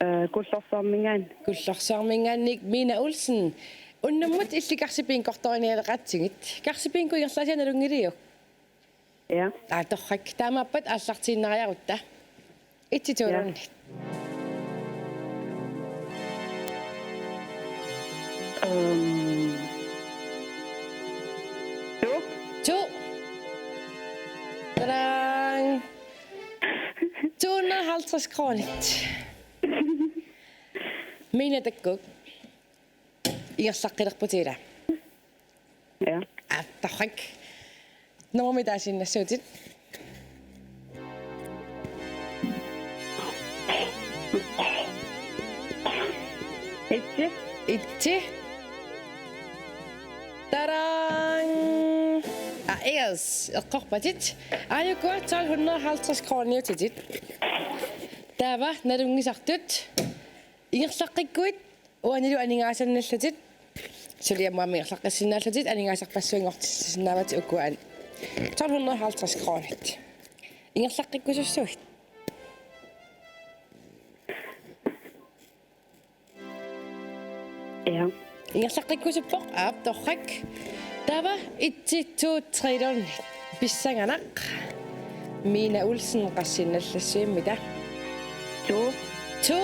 Eh, Kullorsuarminngaanniit. Kullorsuarminngaanniit Mina Olsen. Unnummut illit Karsi Bingortorinialeqaatsigit. Karsi Bingo ingerlaasiaq nalunngiliuk? Ja. Aa, torrak. Taamaappat aallartiinnariarutta. Et til to. Ja. Luunniit. Øhm. To. To. Tadang! To hundrede og halvtreds kroner. Mina takkuk. Ingerlaqqilerputit ilaa. Ja. Aa, torrak. Nummerimik taasiinnassuutit. Et. Et. Tadang! Aa, yes, eqqorpatit. Aajukua tolv hundrede og halvtreds kroniutitit. Taava nalunngisartut ingerlaqqikkuit uanilu aningaasannallatit, suli aamma ingerlaqqissinnaallutit, aningaasarpassuit inngortissinnaavatit ukua tolv hundrede og halvtreds kronit. Ingerlaqqikkusussuit. Ja. Ingerlaqqikkusuppoq, aap, torrak. Taava et, to, tre-luni pissanganaq. Mina Olsen, qassinnallassuimmita? To. To.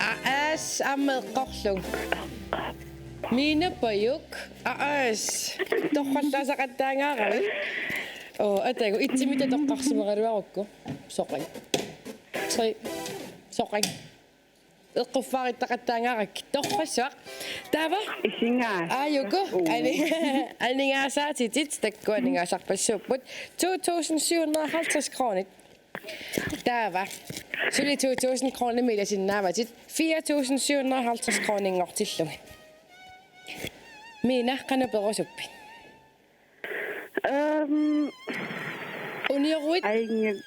Aas, aamma eqqorlugu. Mina Pajuk. Aas. Torrallaasaqattaangaaravit. Oo, atagu, et-imita toqqarsimagaluarukku. Soqang. Tre. Soqang. Eqquffarittaqattaangaarakkit. Torrassuaq. Taava? Isingaa. Aajuku. Uu. Ani-, aningaasaatitit, takkua aningaasarpassuupput. To tusind syv hundrede og halvtreds kronit. Taava. Suli to tusind kronimik ilasinnaavatit. Fire tusind syv hundrede og halvtreds kroninngortillugit. Mina, qanoq perusuppit? Øhm, Unioruit? Ej, ingen.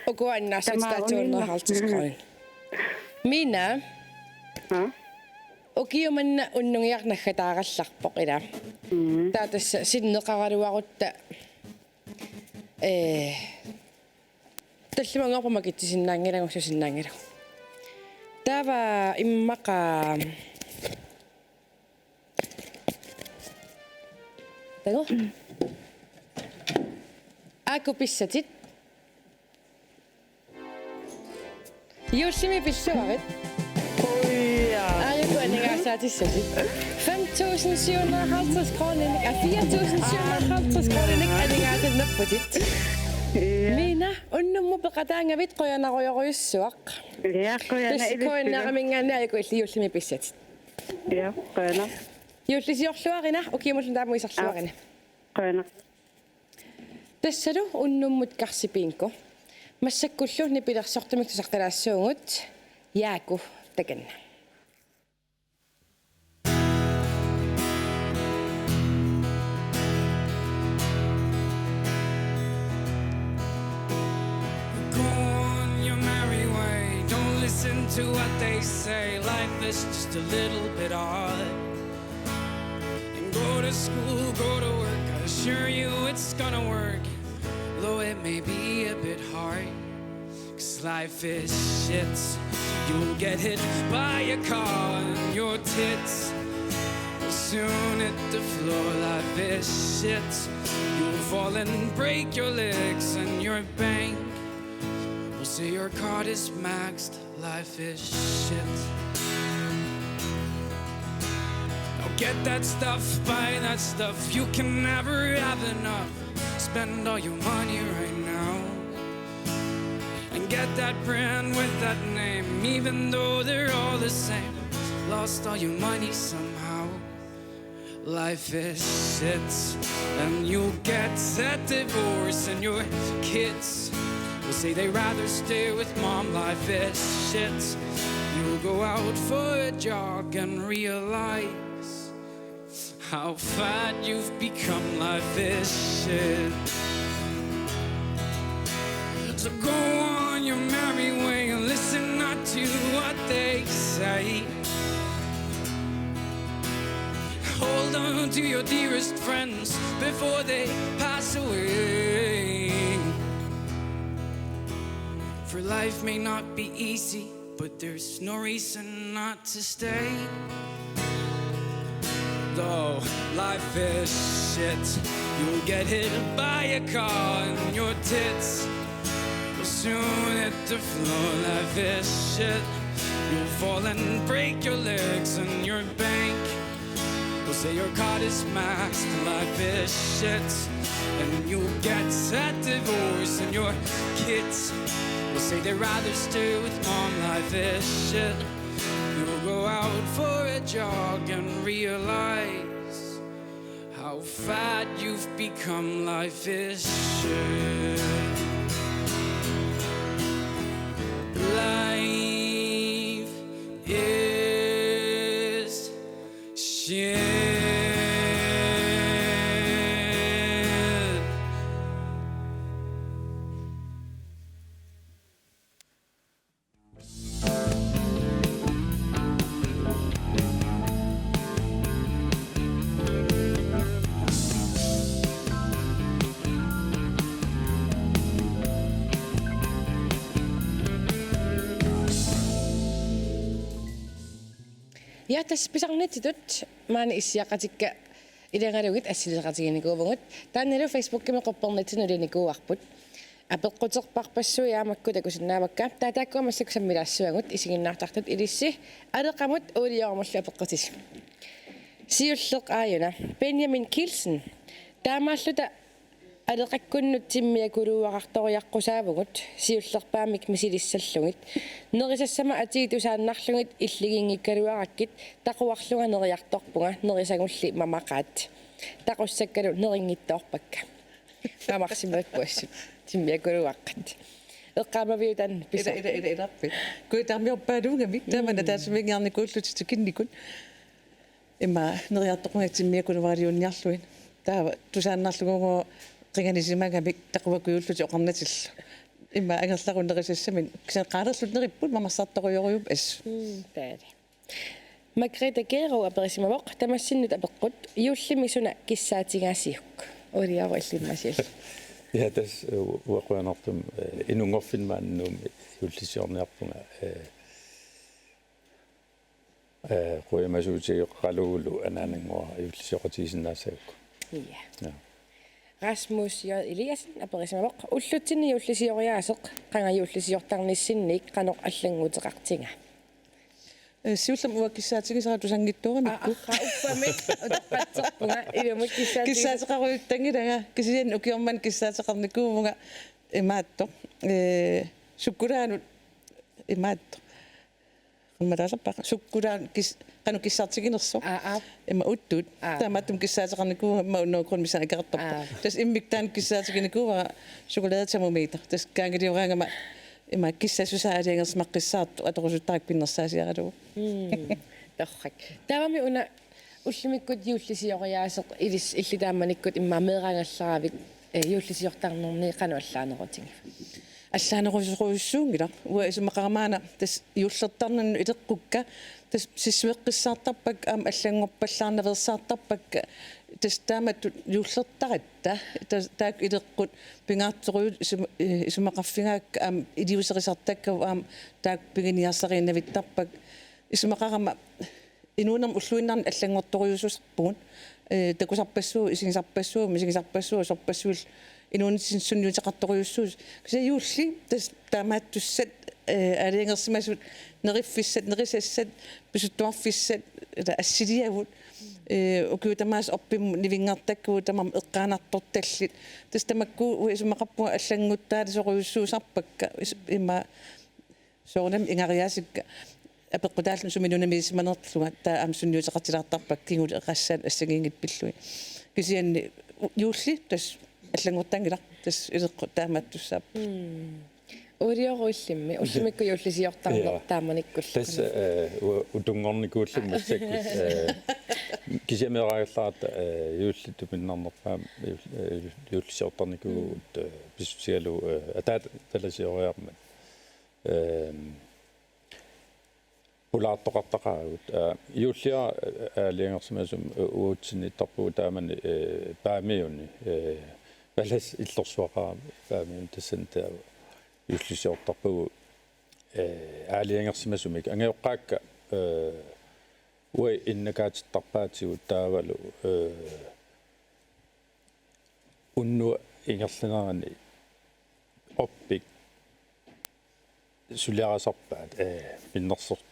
Ukua annaassutit. Tamaat to hundrede og halvtreds kroner. Mina? Ja? Ukioq manna unnugiaq naggataarallarpoq, ilaa. Mm. Taava tassa sinneqaraluarutta, eh, tallimanngorpoq makitsisinnaanngilagut, susinnaanngilagut. Taava immaqa Tago. Aajuku pissatit. Juullimi pilluarit. Uja. Aajuku aningaasaatissasi. Fem tusind syv hundrede og halvtreds kroninik, ah, fire tusind syv hundrede og halvtreds kroninik aningaasannapputit. Ja. Mina, unnummut peqataagavit, qujanarujorujussuaq. Ja, qujanaq. Tassa ilissilu. Qujanaraminngaanniit aajuku illit juullimi pissatit. Ja, qujanaq. Juullisiorluarina, ukiumullu taama iserluarina. Aap. Qujanaq. Tassalu unnummut Karsi Bingo. Massakkullu nipilersortumik tusaqqilaassuugut, Jaaku takanna. Go on your merry way. Don't listen to what they say. Life is just a little bit odd. And go to school, go to work. I assure you it's gonna work, though it may be a bit hard. 'Cause life is shit. You'll get hit by a car and your tits will soon hit the floor. Life is shit. You'll fall and break your legs and your bank will say your card is maxed. Life is shit. Now get that stuff, buy that stuff. You can never have enough. Spend all your money right now. And get that brand with that name, even though they're all the same. Lost all your money somehow. Life is shit, and you'll get that divorce, and your kids will say they rather stay with mom. Life is shit. You'll go out for a jog and realize how fat you've become. Life is shit. So go on your merry way and listen not to what they say. Hold on to your dearest friends before they pass away. For life may not be easy, but there's no reason not to stay. Though life is shit, you'll get hit by a car and your tits will soon hit the floor. Life is shit. You'll fall and break your legs, and your bank will say your card is maxed. Life is shit. And you'll get a divorce, and your kids will say they'd rather stay with mom. Life is shit. You'll go out for a jog and realize how fat you've become. Life is shit. Life is shit. Ja, tassa pisarnitsitut maani issiaqatikka ilagalugit assiliseqatiginikuuvugut. Taannalu Facebookimi quppernitsinnut nulinikuuarput. Apeqquterpassuit aamma makku takusinnaavakka. Taava taakkua massakkut sammilaassuagut, isiginnaartartut ilissi Aleqamut Uuliorumullu apeqqutisi. Siulleq aajuna. Benjamin Kielsen. Taamaalluta Aleqakkunnut timmiakuluuaqartoriaqqusaavugut siullerpaamik misilissallugit. Nerisassama atii tusaannarlugit illiginngikkaluarakkit taquarlunga neriartorpunga, nerisagulli mamaqaat. Taqussakkalu nerinngitsoorpakka. Mamarsimapput assut timmiakuluuaqqat. Eqqaamaviuk taanna? Ila, pisa- ila, ila, ilappi. Kuitaarmiorpaaluungamik, tamanna Mm. taassuminngaarnikuullutik tikinnikut. Ima neriartorpunga timmiakuluuaraliunniarlugit. Taava tusaannarlugu qinganisimagamik taquakujuullutik oqarnatillu. Ima angerlarunnerisassamik. Kisianni qaalerlutik neripput mamarsartorujorujuupput assut. Mm, taali. Margrethe Gero aperisimavoq, tamassinnut apeqqut: Juullimi suna kissaatigaasiuk? Uulioruk, illimmi siulleq. Ja, tassa, eh, uaquanartum, eh, inunngorfinni maani Nuummi juullisiorniarpunga, eh, eh, qujamasuutigeqalugulu anaanannguaq juullisioqatigisinnaassagukkit. Ja. Ja. Rasmus J. Eliassen aperisimavoq: Ullutsinni juullisioriaaseq, qanga juullisiortarnissinniik qanoq allannguuteqartigaa? Eh, siullermik uanga kissaatigisara tusanngitsooramikkit. Aa, arraa, uppami utoqqatserpunga ilumut kissaatigisara. Kissaateqarujuttanngilara, kisianni ukioq manna kissaateqarnikuuvunga imaattoq. Eh, sukkulaanut imaattoq. Qimmataaserpara. Sukkulaanut kis-, qanoq kissartiginersoq. Aa, aa. Ima uttut. Aa. Taamaattumik kissaateqarnikuuvunga, ima unnuukkun misaaneqartarpoq. Aa. Tassa immikkut taanna kissaatiginikuuara chokolade thermometer. Tassa kaanngilioraangama ima kissassusaa aalajangersimaqqissaartoq atorusuttarakku pinnersaasiaralugu. Mm. Torrak. Taavami una ullumikkut juullisioriaaseq ilis-, illit taamanikkut immaqa meeraagallaravit, eh, juullisiortarnerni qanoq allaanerutigiva? Allaanerujussuunngilaq. Uanga isumaqarama una tassa juullertarnernut ileqqukka, tassa sissueqqissaartarpakka, aamma allanngorpallaarnaveersaartarpakka, tassa taamatut juullertaratta, tassa taakku ileqqut pingaartorujussuit isuma-, eh, isumaqarfigaakka, aamma iliuuserisartakkavut, aamma taakku piginiarsariinnavittarpakka. Isumaqarama inuunermi ulluinnarni allanngortorujussuusarpugut. Eh, takusarpassuit, isigisarpassuit, misigisarpassuit, sorpassuillu inuunitsinni sunniuteqartorujussuusut. Kisianni juulli tassa taamaattussat, eh, aalajangersimasut, neriffissat, nerisassat, pisuttuarfissat, ila assiliavut, eh, ukiut tamaasa orpimmut nivinngartakkavut, tamarmik eqqaanartortallit. Tassa tamakku uanga isumaqarpunga allannguttaalisorujussuusarpakka, is-, ima soorunami ingariaasikka apeqqutaalluni sumi nunamiisimanerlunga, taava aamma sunniuteqartilaartarpakka kingulleq eqqassaat assangiinngitsut pillugit. Kisianni u-, juulli tassa allanngortanngilaq, tassa ileqqut taamaattussaapput. Mm. Uulioruk, illimmi, ullumikkut juullisiortarneq. Ja. Taamanikkullu. Tassa, eh, u-, utunngornikuulluni massakkut, eh, kisianni meeraagallaratta, eh, juulli tupinnarnerpaamik juul-, eh, juullisiortarnikuuvugut, eh, pissutigalugu, eh, ataatalaasioriarmat. Ehm, pulaartoqartaqaagut. Aa, juulliara, aa, aalajangersimasumik, aa, uatsinnittarpugut taamani, ee, Paamiuni, ee, palasit illorsuaqarami Paamiuni, tassani taava juullisiortarpagut, ee, aalajangersimasumik. Angajoqqaakka, ee, uagut innakaatittarpaatigut taavalu, ee, unnuap ingerlanerani orpik suliarisarpaat, ee, pinnersor-,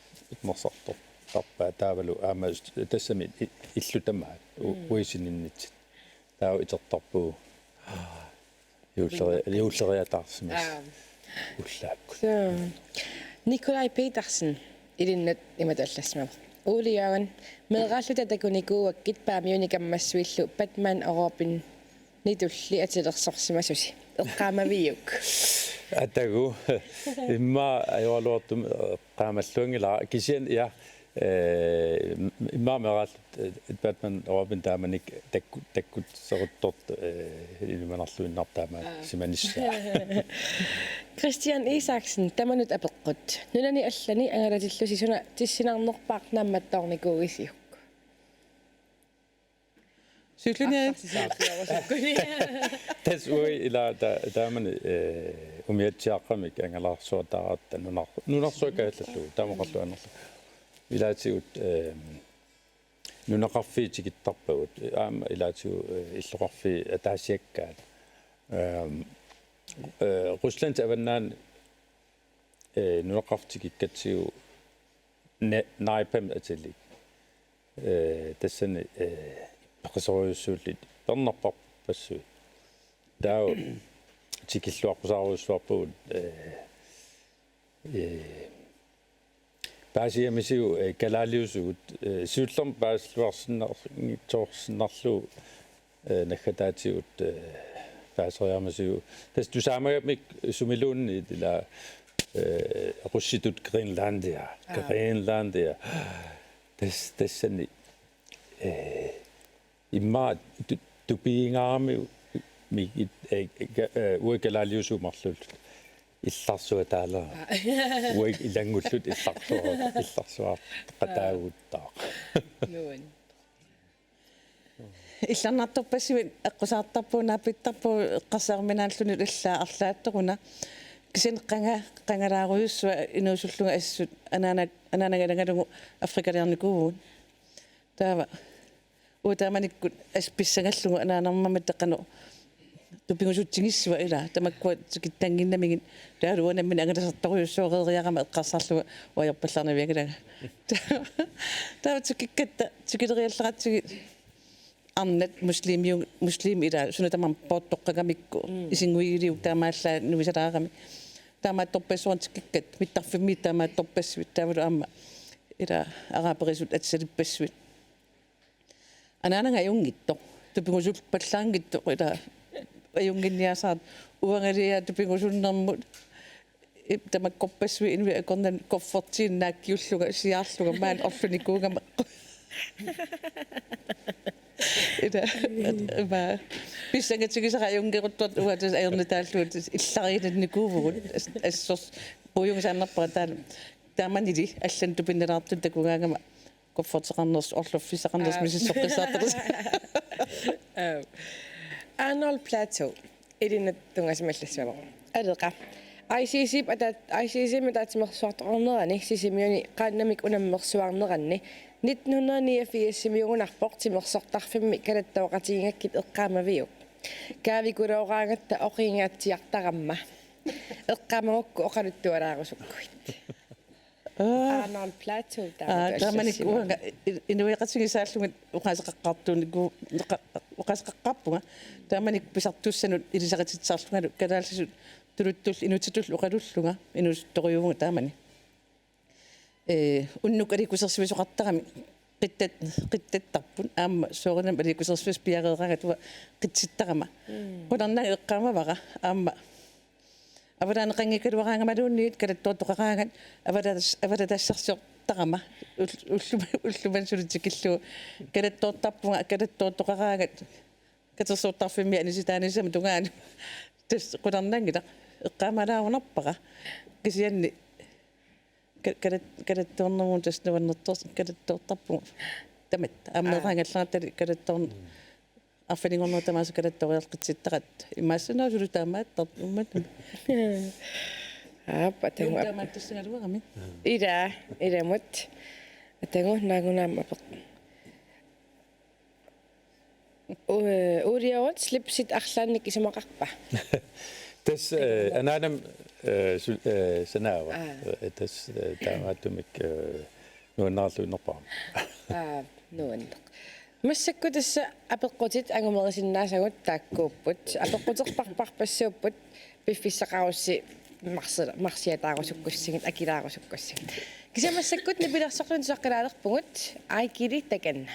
pinnersartortarpaat taavalu aamma s-, tassami i-, illut tamaat u-, Mm. uagut sininnitsinni. Taava itertarpugut juulleri-, Uinnarpaa. Juulleriataarsimasut. Aap. Ullaakkut. So, Nikolaj Petersen ilinnut imatut allassimavoq: Ole Jørgen, meeraalluta takunikuuakkit Paamiuni kammassuillu Batman og Robinitulli atilersorsimasusi. Eqqaamaviuk? Atagu. Immaqa ajoraluartumik eqqaamalluanngilara. Kisianni, ja, ee, immaqa meeraalluta, ee, Batman og Robin taamanikkut takku-, takkutseruttortut, ee, ilimanarluinnartoq taama Aa. simanissaa. Christian Isaksen, tamanut apeqqut: Nunani allani angalatillusi suna tissinarnerpaaq naammattoornikuugisiuk? Siulliani. Arsaq sisaatsiarusukkuni. Tassa uagut ila ta-, taamani, ee, umiatsiaaqqamik angalaarsuataaratta nunar-, nunarsuaq kaajallallugu, taama oqarluarnerlu. ilaatigut, eh, nunaqarfiit tikittarpagut, aamma ilaatigut, eh, illoqarfiit ataasiakkaat. Ehm, eh, Rusland avannaani, eh, nunaqarfik tikikkatsigu ne-, Naipam atilik. Eh, tassani, eh, peqqisorujussuullutik pernarparpassuit. Taava tikilluaqqusaarujussuarpugut, eh, eh, paasigamisigut, eh, kalaaliusugut, eh, siullermik paasilluarsinnaanngitsoorsinnarlugu, eh, naggataatigut, eh, paaseriarmasigut. Tassa tusaamagamik sumiluunniit ila, eh, russitut Greenlandia, Aa. Greenlandia. Tas-, tassani, eh, immaqa tu-, tupigingaarami mi-, it-, eh, eh, ka-, eh, uagut kalaaliusugut marluulluta. Illarsuataaleq. Aa. Uagut ilanngulluta illarsua-, illarsuaqataaguttaaq. Nuan. Illernartorpassuit eqqusaartarpugut, naapittarpugut eqqarsarminaalluni, allaat arlaattoruna. Kisianni qanga-, qangalaarujussuaq inuusullunga assut anaana-, anaanaga ilagalugu Afrikaliarnikuuvugut. Taava uanga taamanikkut assut pissangallugu anaanarmammi taqqano tupigusutsigissuaq ila, tamakkua tikittannginnamigit, taavalu uanga nammineq angalasartorujussuaq eqqarsarlunga uanga ajorpallaarnavianngilanga. Taava tikikkatta tikileriallaratsigit arnat muslimiu-, muslimit ila suna tamarmi poortoqqagamikku, mm, isinngugiliuk taamaallaat nuisalaarami. Taamaattorpassuarnik tikikkat, mittarfimmiit taamaattorpassuit, taavalu aamma ila araberisut atisalippassuit. Anaanaga ajunngitsoq, tupigusulpallaanngitsoq ila ajunnginniasaat, uangaliaa tupigusunnermut, ip-, tamakkorpassuit inuit akornanni kuffertiinnaq naakkiullunga siaarlunga maani orlunikuugama. Ila, ima, pissangatigisara ajunngeruttortoq uanga tassa ajornitaallugu tassa illariinnikuuvugut, as-, assors-, puujungisaannarpara taanna. Taamanili allanut tupinnalaartunut takugaangama kufferteqarnersoq, orloffissaqarnersoq, aa, misissoqqissaartartoq. Aa. Arnold Platou, ilinnut tunngasumallassavara. Aleqa. I C C-p ata-, I C C-mi ataatsimeersuartoqarnerani Sisimiuni qaannamik unammersuarneranni nitten hundrede niogfirsimiugunarpoq timersortarfimmi kalattooqatigigakkit eqqaamaviuk: Kaavikulooraangatta oqigingaatsiartaramma. Eqqaamagukku oqaluttualaarusukkuit. Aa. Arnold Platou. Aa, taamanikkut uanga i-, inuiaqatigiit saallugit oqaaseqaqqaartuuniku-, oqa-, oqaaseqaqqaarpunga. Taamanikkut pisartussanut ilisaritissaarlungalu kalaallisut tuluttullu inuttitullu oqalullunga, inuusuttorujuuvunga taamani. Ee, unnuk aliikkusersuisoqartarami qittat-, qittattarput, aamma soorunami aliikkusersuisut piareeraangat uanga qitsittarama. Mm. Qularnanga eqqaamavara aamma avalaaneqanngikkaluaraangamaluunniit kalattoortoqaraangat avalatas-, avalatassarsiortarama ull-, ulluma-, ullumimut suli tikillugu kalattoortarpunga, kalattoortoqaraangat katersortarfimmi anisitaanissamut tungaanut. Tassa qularnanngilaq, eqqaamalaarunarpara. Kisianni ka-, kalat-, kalattoornermut tassa nuannertoorsoq kalattoortarpugut. Tamatta. Aamma, aa, eqaangallartali kalattoorn-, arfininngornerup tamaasa kalattooriarluta qitsittaratta. Imaassinnaavoq suli taamaattartut imaattumik. Aap, atagu. Juu, taamaattussagaluarami. Ila, ilamut. Atagu naangunaamma apeq-. U-, Uliorut slipsit arlaannik isumaqarpa? Tassa, eh, anaanama, eh, su-, eh, sanaava. Aa. Eh, tassa, eh, taamaattumik, eh, nuannaarluinnarpara. Aa, nuanneq. Massakkut tassa apeqqutit angumerisinnaasavut taakkuupput. Apeqquterpassuupput, piffissaqarussi marsi-, marsiataarusukkussigit, akilaarusukkussigit. Kisianni massakkut nipilersorluni tusaqqilaalerpugut, Aikili takanna.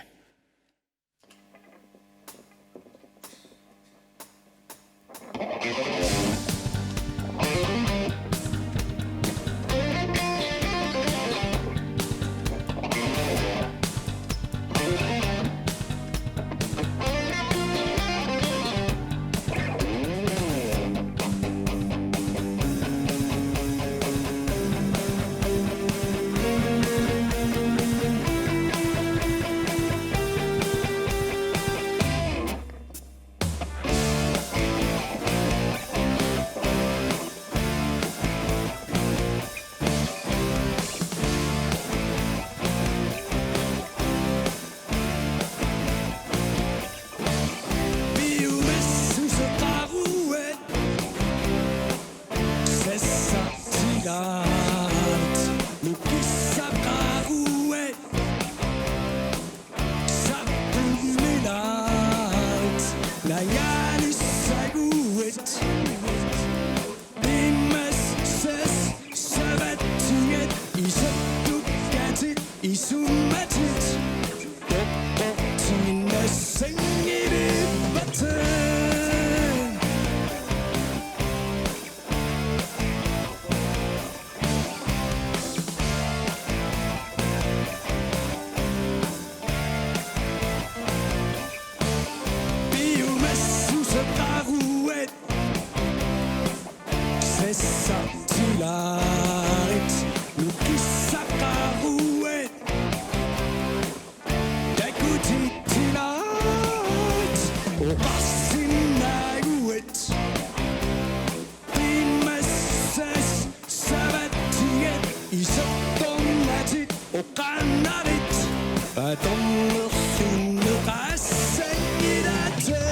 Suseqaruit, sassartilaarlutit, nukissaqaruit, takutitsilaaruit, oqarsinnaaguit. Tiimassas savatsigit isertornatit oqaannarit atornersunneqassanngilatit.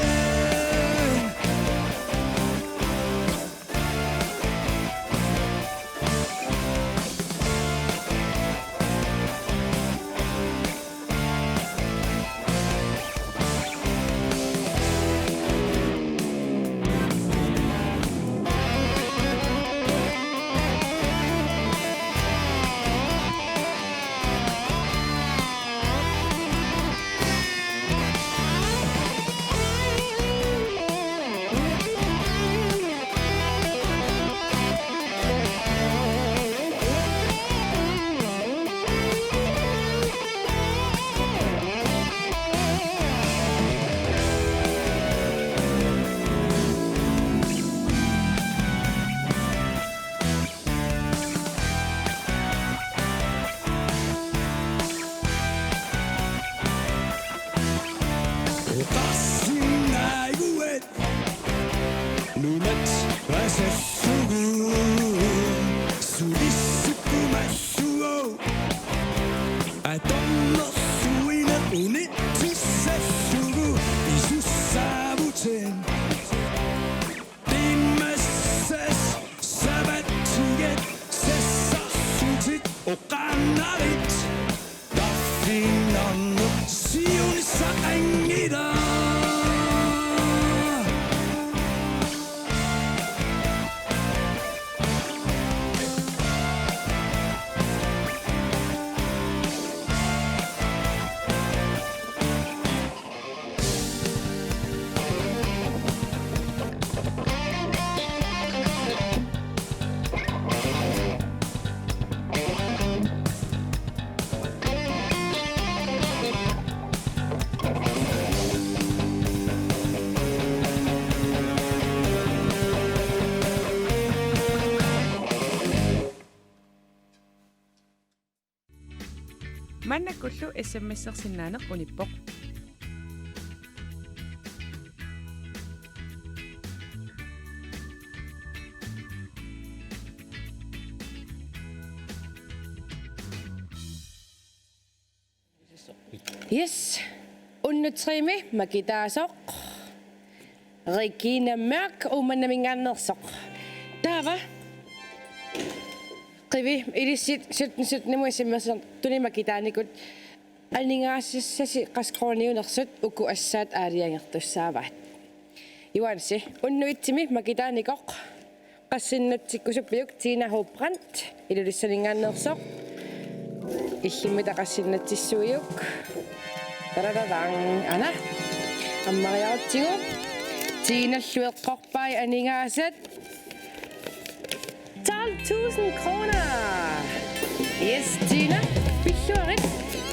Oqarsinnaaguit nunat asassugu sulissukumassugu atornersuineq unitsissassugu pisussaavutit. Tiimassas savatsigit sassarsutit oqaannarit taarfiinnarneq siunissaqanngilaq. Maannakkullu S M S-ersinnaaneq unippoq. Yes. Unnuk tremi makitaasoq. Regina Mørch Uummannaminngaanneersoq. Taava qivi ilissi sytten sytten-imut S M S-ertuni makitaanikut aningaasassasi qassit koruuniunersut uku assaat aalajangertussaavaat. Juansi, unnuk etsimi makitaanikoq qassinnatsikkusuppiuk Tina Hobrandt Ilulissaninngaanneersoq. Illimmita qassinnatsissuiuk. Taradadang. Ana. Ammariarutsigu. Tinallu eqqorpai aningaasat. Tolv tusind kroner. Yes, Tina. Pilluarit.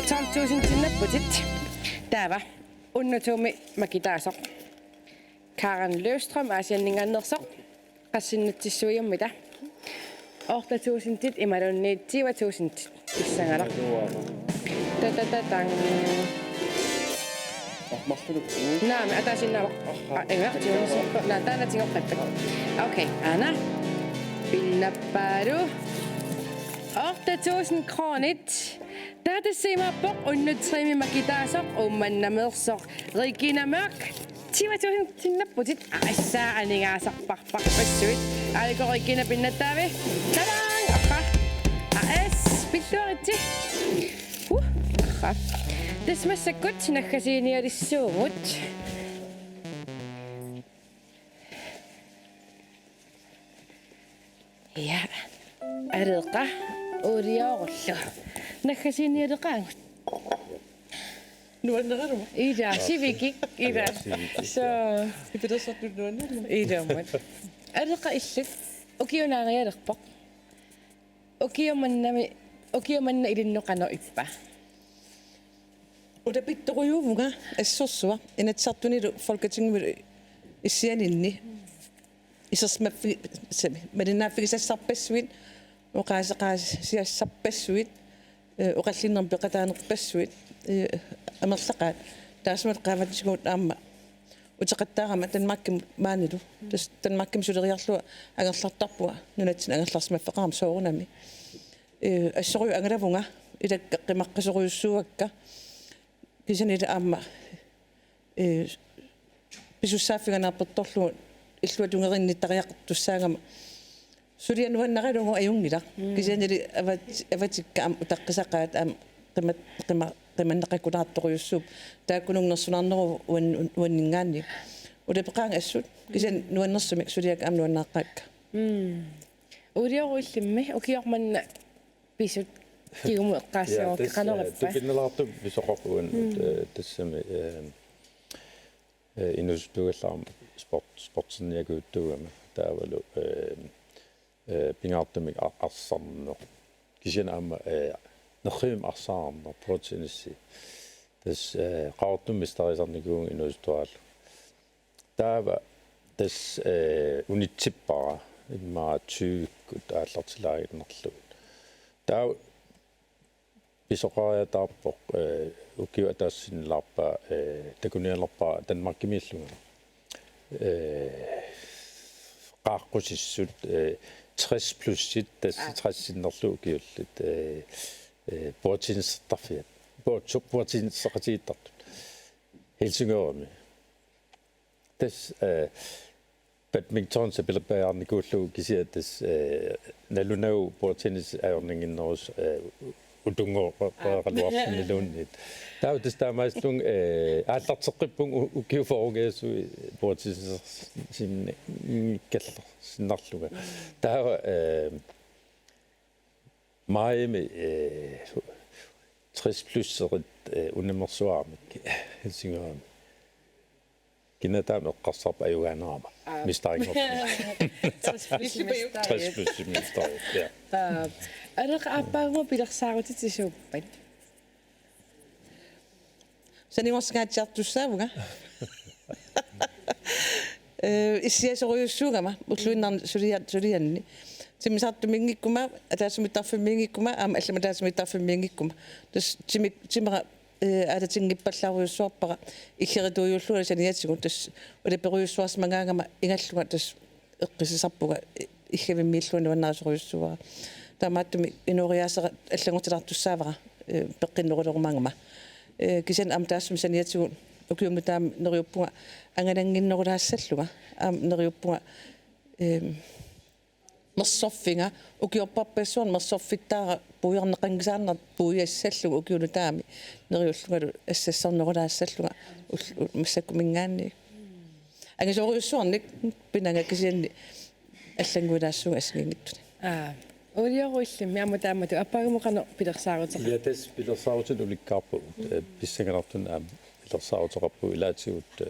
Tolv tusind-innapputit. Taava. Unnuk toomi makitaasoq. Karen Løvstrøm Aasianninngaanneersoq. Qassinnatsissuiummita? Otte tusindit imaluunniit tyve tusindit. Pissanganaq. Ta, ta, ta, tang. Naamik, ataasiinnaavoq. Aa, inga, tiunis. Naa, taanna tigoqqippat. Okay, aana. Pinnappaalu. Otte tusind kronit. Taava tassa imaappoq unnuk tremi makitaasoq Uummannameersoq Regina Mørch. Tyve tusind-innapputit. Aa, assaa aningaasarparparpassuit. Aajuku Regina pinnattaavi. Tadang! Aha. Aa, as. Pilluaritsi. Uh, aha. Tassa massakkut naggasiinialissuugut. Ja. Areqqa uliorullu. Naggasiinialeqaagut. Nuanneraluma. Ila, sivikik, ila. Ila, sivikik. So. Ipilersortut nuanneraluma. Ilumut. Areqqa illit. Ukiup naarialerpoq. Ukiup mannami, ukiup manna ilinnut qanoq ippa? Ulapittorujuuvunga assorsuaq. Inatsisartunilu Folketingimilu issianinni isersimaffi-, sami, malinnaaffigisassarpassuit, oqaaseqaasiassarpassuit, eh, oqallinnermi peqataanerpassuit, eh, amerlaqaat. Taassuma qaavatigut aamma uteqattaarama Danmarkimut maanilu. Tassa Danmarkimi suleriarlunga angerlartarpunga, nunatsinni angerlarsimaffeqarama soorunami. Eh, assorujuk angalavunga, ilakka qimaqqasorujussuuakka. Kisiannili aamma, eh, pisussaaffiga naapertorlugu illuatungerinnittariaqartussaagama suliaq nuannaralugu ajunngilaq. Mm. Kisiannili avat-, avatikka aamma utaqqisaqaat aamma qimat-, qima-, qimanneqakkulaartorujussuupput. Taakkununnga nersunaarneruvoq uan-, uanninngaanniit. Ulapeqaanga assut. Kisianni nuannersumik suliakka aamma nuannaaqqaakka. Mm. Uliorullimmi ukioq manna pisut kigumut eqqaassagukku. Ja, tassa, eh, qanorippa? Tupinnalaartumik pisoqarpunga, mm, eh, tassami, eh, eh, inuusuttuugallarama sport-, sportsiniakujuttuugama taavalu, eh, eh, pingaartumik a-, arsarneq. Kisianni aamma, eh, nerrivimmi arsaarneq, bordtennis. Tassa, eh, Qaqortumi mesterisarnikuuvunga inuusuttuarallarlunga. Taava tassa, eh, unitsippara immaqa tyvekkut aallartilaaginnarlugu. Taava pisoqariataarpoq, eh, ukiup ataatsip sinnilaarpaa, eh, takunialerpara Danmarkimiillunga. Eh, qaaqqusissut, eh, tres plusit, tassa, aa, tres sinnerlugit ukiullit, eh, eh, bordtennisertarfiat. Bordtu-, bordtenniseqatigiittartut. Helsingørimi. Tassa, eh, badminton sapilerpajaarnikuullugu kisianni tassa, eh, nalunagu bordtennis ajornannginnerusoq, eh, utunngooreeraluarluniluunniit. Taava tassa taamaasillunga, eh, aallarteqqippunga u-, ukiut fyrrengaasut bordtennisersinnaanngikkallarsinnarlunga. Taava, eh, Majimi, eh, tres pluserit, eh, unammersuaramik Helsingørimi. Kina taama eqqarsarpa ajugaanerama? Aa. Mesterinngorpunga. Tres plus mesteri. Tres plus mesteri, ja. Aa. Aleqa, aappaagumut pilersaarutitut suuppat? Sanigorsinnaatsiartussaavunga. Eh, issiasorujussuugama ulluinnarni sulia-, sulianni. Timmisartumiinngikkuma, ataatsimiittarfimmiinngikkuma, aamma allamik ataatsimiittarfimmiinngikkuma. Tassa timi-, timera, eh, aalatinngippallaarujussuarpara iggerituujuullunga saniatigut, tassa ulaperujussuarsimagaangama ingallunga tassa eqqissisarpunga, eh, iggavimmiillunga nuannarisorujussuuara. Taamaattumik inooriaaseq allanngortilaartussaavara, eh, peqqinnerulerumaarama. Eh, kisianni aamma taassuma saniatigut ukiumut taama neriuppunga angalannginnerulaassallunga. Aamma neriuppunga, eh, mersorfiga, ukiorpassuarni mersorfittaara puiorneqanngisaannartoq puiassallugu ukiunut taama neriullungalu assassarnerulaassallunga ull-, u-, massakkumiinngaanniit. Angisoorujussuarnik pinaga kisianni allannguilaassuunga assigiinngitsunik. Aa. Uliorullimmi aamma taamatut aappaagumut qanoq pilersaaruteqarpa? Ja, tassa pilersaarutinik ulikkaarpugut. Eh, pissanganartunik aamma pilersaaruteqarpugut ilaatigut, eh,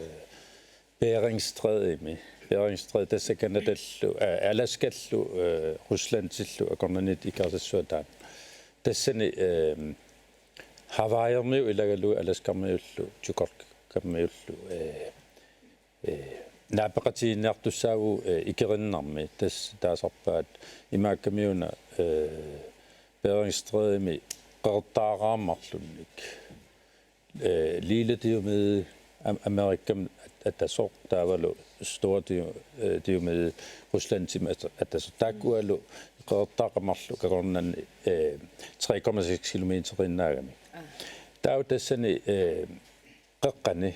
Beringstrædemi. Beringstræde tassa Canadallu, eh, Alaskallu, eh, Ruslandillu akornanniittut ikaasassuaq taanna. Tassani, eh, Hawaiiormiut ilagalugu Alaskarmiullu, Chukotkamiullu, eh, eh, naapeqatigiinniartussaavugut, eh, ikerinnarmi, tassa taasarpaat imaakkamiuna, eh, Beringstrædemi qeqertaaqaaq marlunnik. Eh, Lille Diomede Am-, Amerikami at-, atasoq taavalu Store Dio-, eh, Diomede Ruslandimi at-, atasoq. Taakkualu qeqertaaqaaq marluk akornanni, eh, tre komma seks kilometeriinnaagami. Aa. Taava tassani, eh, qeqqani,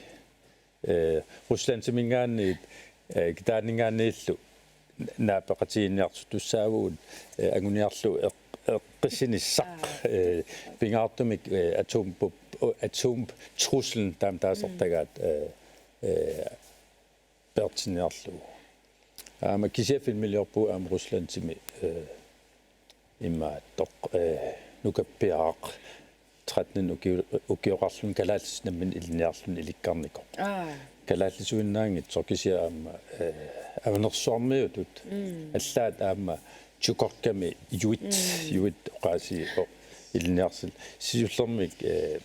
eh, Ruslandimiinngaanniit, eh, Kitaaniinngaanniillu naapeqatigiinniartussaavugut, eh, anguniarlugu eq-, eqqissinissaq, aa, eh, pingaartumik, eh, atombup-, atomtruslen taama taasartagaat, mm, eh, eh, peertinniarlugu. Aamma kisianni filmiliorpugut aamma Ruslandimi, eh, imaattoq, eh, nukappiaraq tretten uki-, ukioqarluni kalaallisut namminneq ilinniarluni ilikkarnikoq. Aa. Kalaallisuinnaanngitsoq kisianni aamma, eh, Avanersuarmiutut. Mm. Allaat aamma Chukotkami juit, mm, juit oqaasii o-, ilinniarsinnaapput. Siullermik, eh,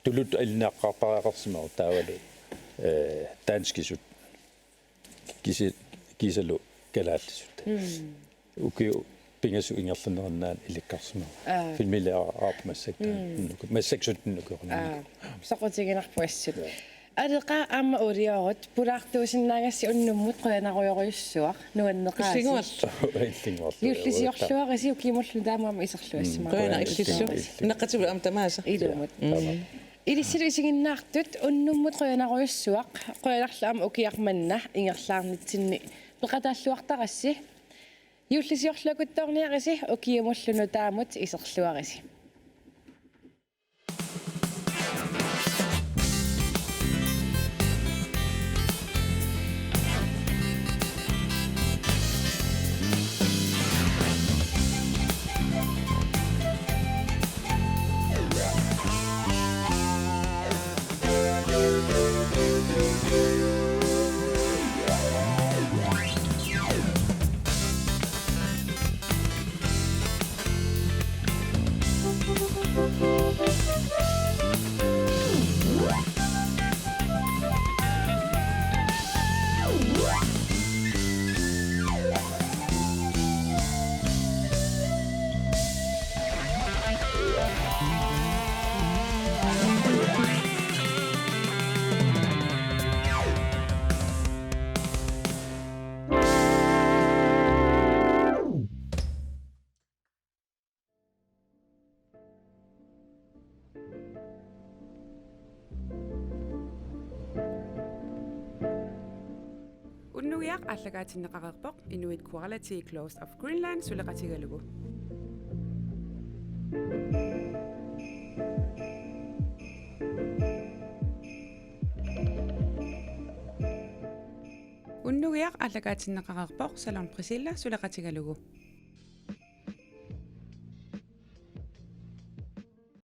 tuluttut ilinniaqqaartariaqarsimavoq taavalu, eh, danskisut. kisi-, kiisalu kalaallisut. Mm. Ukiut pingasut ingerlanerinnaani ilikkarsimavoq. Aa. Filmiliaraq massakkut. Mm. Mm. Massakkut sytten ukiornani. Aa. Soqutiginarpoq assut. Ja. Aleqa aamma uliorut pulaartuusinnaagassi unnummut qujanarujorujussuaq nuanneqaasi. Illinguarlu. Illinguarlu. Juullisiorluarisi ukiumullu taama aamma iserluassimavara. Mm. Qujanaq illit. Illit. Naqqatigut aamma tamaasa. Ilumut. Ja, taama. Mm. Ilissilu isiginnaartut unnummut qujanarujussuaq, qujanarlu aamma ukiaq manna ingerlaarnitsinni peqataalluartarassi. Juullisiorluakutsoorniarisi ukiumullu nutaamut iserluarisi. Unnugiaq aallakaatinneqareerpoq Inuit Quality Clothes of Greenland suleqatigalugu. Unnugiaq aallakaatinneqareerpoq Salon Priscilla suleqatigalugu.